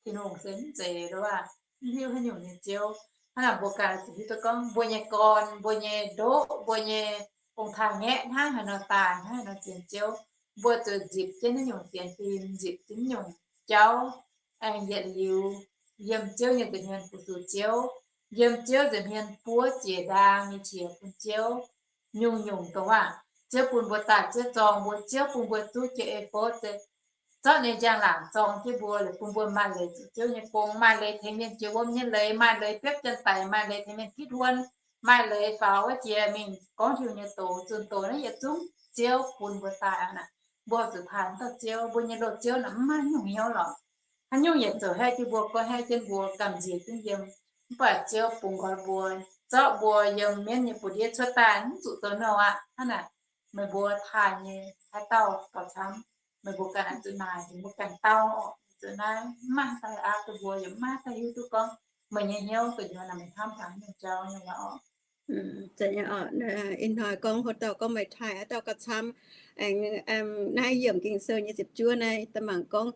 Tin-Hungh se mv zeiz aav, mv hiuv haaix nyungc nyei ziouv. Hnangv naaic mbuo ganh zuqc hiuv duqv gorngv mbuo nyei gorn, mbuo nyei ndoqv, mbuo nyei ong-taaix-ngaeqv hnangv haaix nor daaih, hnangv haaix nor sienx Ziouv, mbuo zuqc nzipc jienv naaiv nyungc sienx fim, nzipc jienv naaiv nyungc jauv, aengx yietc liuz yiem Ziouv nyei nza'hmien fu-sux Ziouv, yiem Ziouv nza'hmien buov jiex ndaang nyei qiex bun Ziouv. Nyungc-nyungc dongh waac Ziouv bun mbuo daaih, Ziouv zorng mbuo, Ziouv bun mbuo zuqv jiex ei fov se zorqv ninh njang-laangc zorng jienv mbuo, liuz bun mbuo maaih leiz zuqc Ziouv nyei gong, maaih leiz tengx mienh jiex wuom nyei leiz, maaih leiz biopv janx-daic, maaih leiz tengx mienh gitv huon, maaih leiz faaux wuov jiex mingh gorngv Tin-Hungh nyei doz, zunh doz naaiv yietc zungv Ziouv bun mbuo daaih aqv naaic. Mbuo zuqc taaih mv dauh Ziouv, mbuo nyei loz-ziouv naaic mv maaih nyungc hnyouv lorqc. Haaix nyungc yietc zoux haeqv jienv mbuo, goiv haeqv jienv mbuo, gamh nziex jienv yiem. Mv baac Ziouv bungx nqoi mbuo, zorqv mbuo yiem mienv nyei buoz-ndiev cuotv daaih, mv zuqc zoux nouh aqv. Hnangv naaic, meih mbuo taaih nyei haaix dauh gauh camv, meih mbuo ganh zuqc naaic, mbuo ganh dauh zuqc naaiv, mv maaih daaih aqv, mbuo yaac mv maaih daaih hiuv duqv gorngv meih nyei hnyouv gu'nyuoz naaic meih hnamv taux nyungc jauv nyei lorqc. Ih hnoi gorngv haaix dauh gorngv meih taaih haaix dauh gauh camv. Aengx naaiv yiemc Ging-Sou nyei ziepc juov naaiv daaih mangc gorngv,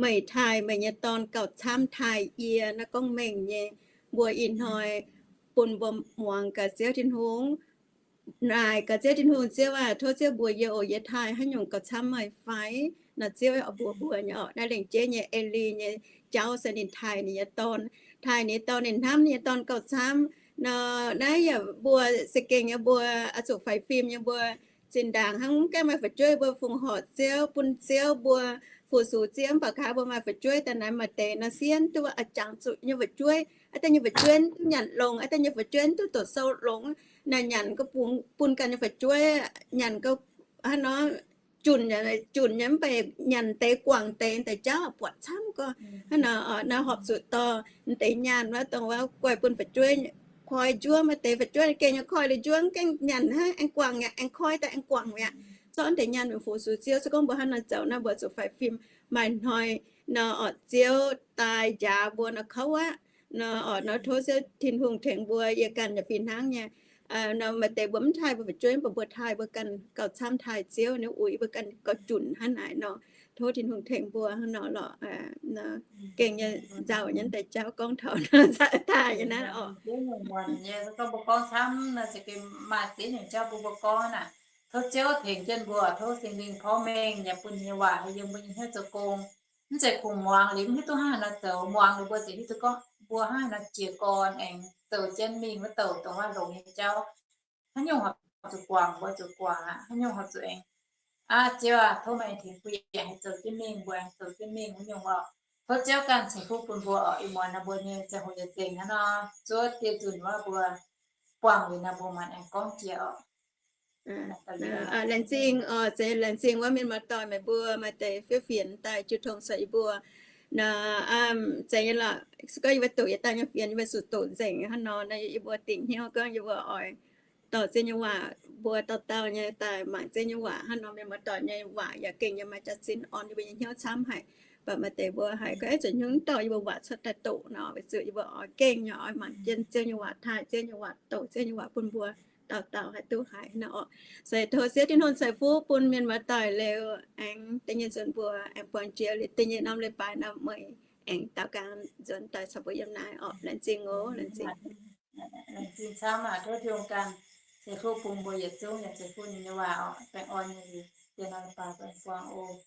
meih taaih meih nyei dorn gauh camv taaih yie. Naaiv gorngv mengh nyei. Mbuo ih hnoi bun mbuo muangx gaax Ziouv Tin-Hungh, naaic gaax Ziouv Tin-Hungh, Ziouv aah, tov Ziouv mbuox yie oc, yie taaih haaix nyungc gauh camv meih fai? Nor Ziouv oix mbuox mbuo nyei oc. Naaiv lengc jeiv nyei Eli nyei jauv se ninh taaih ninh nyei dorn, taaih ninh nyei dorn, ninh hnamv ninh nyei dorn gauh camv. Nor naaiv yaac mbuo za'gengh nyei mbuo oix zuqc faix fim nyei mbuo zinh ndaangc hnangv mv gaengh maaih fu'jueiv mbuo fongc horc Ziouv, bun Ziouv mbuo fu-sux Ziouv, mv baac nqa'haav mbuo maaih fu'jueiv daaih naaic maaih deix nor sienx duqv jangx zuqc nyei fu'jueiv, aa deix nyei fu'jueiv duqv nyanc longx, aa deix nyei fu'jueiv duqv doqc sou longx. Naaic nyanc gauh bun ganh nyei fu'jueiv nyanc gauh hnangv nor junc, junc nyei mv baac nyanc deix guangc deix, deix jauv buatc camv gorx. Hnangv nor naaiv horpc zuqc dorh deix nyaanh wuov dongh wuov guaih bun fu'jueiv koi njuov. Maaih deix fu'jueiv gengh nyei koi liuz njuov, gaengh nyanc hnangv aengx guangc, aengx koi daaih aengx guangc mi'aqv. Zorqv deix nyaanh mingh fu-sux Ziouv. Se gorngv mbuo hnangv nor zoux naaiv, mbuo zuqc faix fim. Maaih hnoi nor orqc, Ziouv daaih njaaux mbuo nor kouv aqv. Nor orqc, nor tov Ziouv Tin-Hungh tengx mbuo. Yie ganh yaac fih hnangv nyei. Nor maaih deix mbuo mv taaih mbuo fu'jueiv, mv baac mbuo taaih mbuo ganh gauh camv taaih Ziouv, ninh uix mbuo ganh gauh junc hnangv naaic nor. Tov Tin-Hungh tengx mbuo hnangv nor lorqc. Gengh nyei nzauh nyei deix jauv gorngv taux taaih nyei naaiv orqc. Mbuo gorngv camv naaiv se maaih ziex nyungc jauv bun mbuo gorngv naaic. Tov Ziouv tengx jienv mbuo, tov Singx Lingh porv mengh yaac bun ninh nyei waac haih yiem mbuo nyei hnyouv zoux gong. Mv zeiz kungx muangx liuz mv hiuv duqv hnangv haaix nor zoux, muangx liuz mbuo ziouc hiuv duqv gorngv mbuo hnangv haaix nor jiez gorn aengx zoux jienv mingh wuov douc dongh wuov longx nyei jauv. Haaix nyungc horpc zuqc guangc mbuo zuqc guangc aqv. Haaix nyungc horpc zuqc aengx, aa, Ziouv aac, tov meih tengx bun yie haih zoux jienv mingh, mbuo aengx zoux jienv mingh wuov nyungc orqc. Tov Ziouv ganh ceix fuqv bun mbuo orqc. Ih muonz naaiv mbuo nyei ziangh hoc yaac nzengc hnangv nor, zuov dieh nzunc wuov mbuo buangh liuz naaiv mbuo maanc aengx gorngv jiex orqc. Laengz zingh orqc, laengz zingh wuov mienh muoz-doic meih mbuo maaih deix fiev fienx daaih jiu tong cuotv yie mbuo. Nor, zeiz nyei lorqc. Se gorngv yie mbuo doqc yietc dauh nyei fienx, yie mbuo zuqc doqc nzengc hnangv nor, naaiv yie mbuo dingc hnyouv gorngv yie mbuo oix dorh Ziouv nyei waac, mbuo dauh dauh nyei daaih mangc Ziouv nyei waac hnangv nor, mienh muoz-doic nyei waac yaac gengh yiem maaih jaax-zinh orn yie mbuo nyei hnyouv camv haic. Mv baac maaih deix mbuo haiz gorngv, Ih zanc hnyouv mv dorh yie mbuo waac cuotv daaih doqc nor, weic zuqc yie mbuo oix gengh nyei oix mangc jienv Ziouv nyei waac, taaih Ziouv nyei waac, doqc Ziouv nyei waac bun mbuo dauh dauh haih duqv haiz nor orqc. Se tov Ziouv Tin-Hungh ceix fuqv bun mienh muoz-doic liuz, aengx da'nyeic nzunc mbuo aengx buangh jiex liuz da'nyeic norm leiz-baaix nor, meih aengx daaux nqaang nzuonx daaih caux mbuo yiem naaiv orqc. Laengz zingh oc, laengz zingh. Laengz zingh camv aqv. Tov Tin-Hungh ganh ceix fuqv bun mbuo yietc zungv, yaac ceix fuqv ninh nyei waac orqc, baengh orn nyei liuz, diex norm leiz-baaix baengh buangh oc.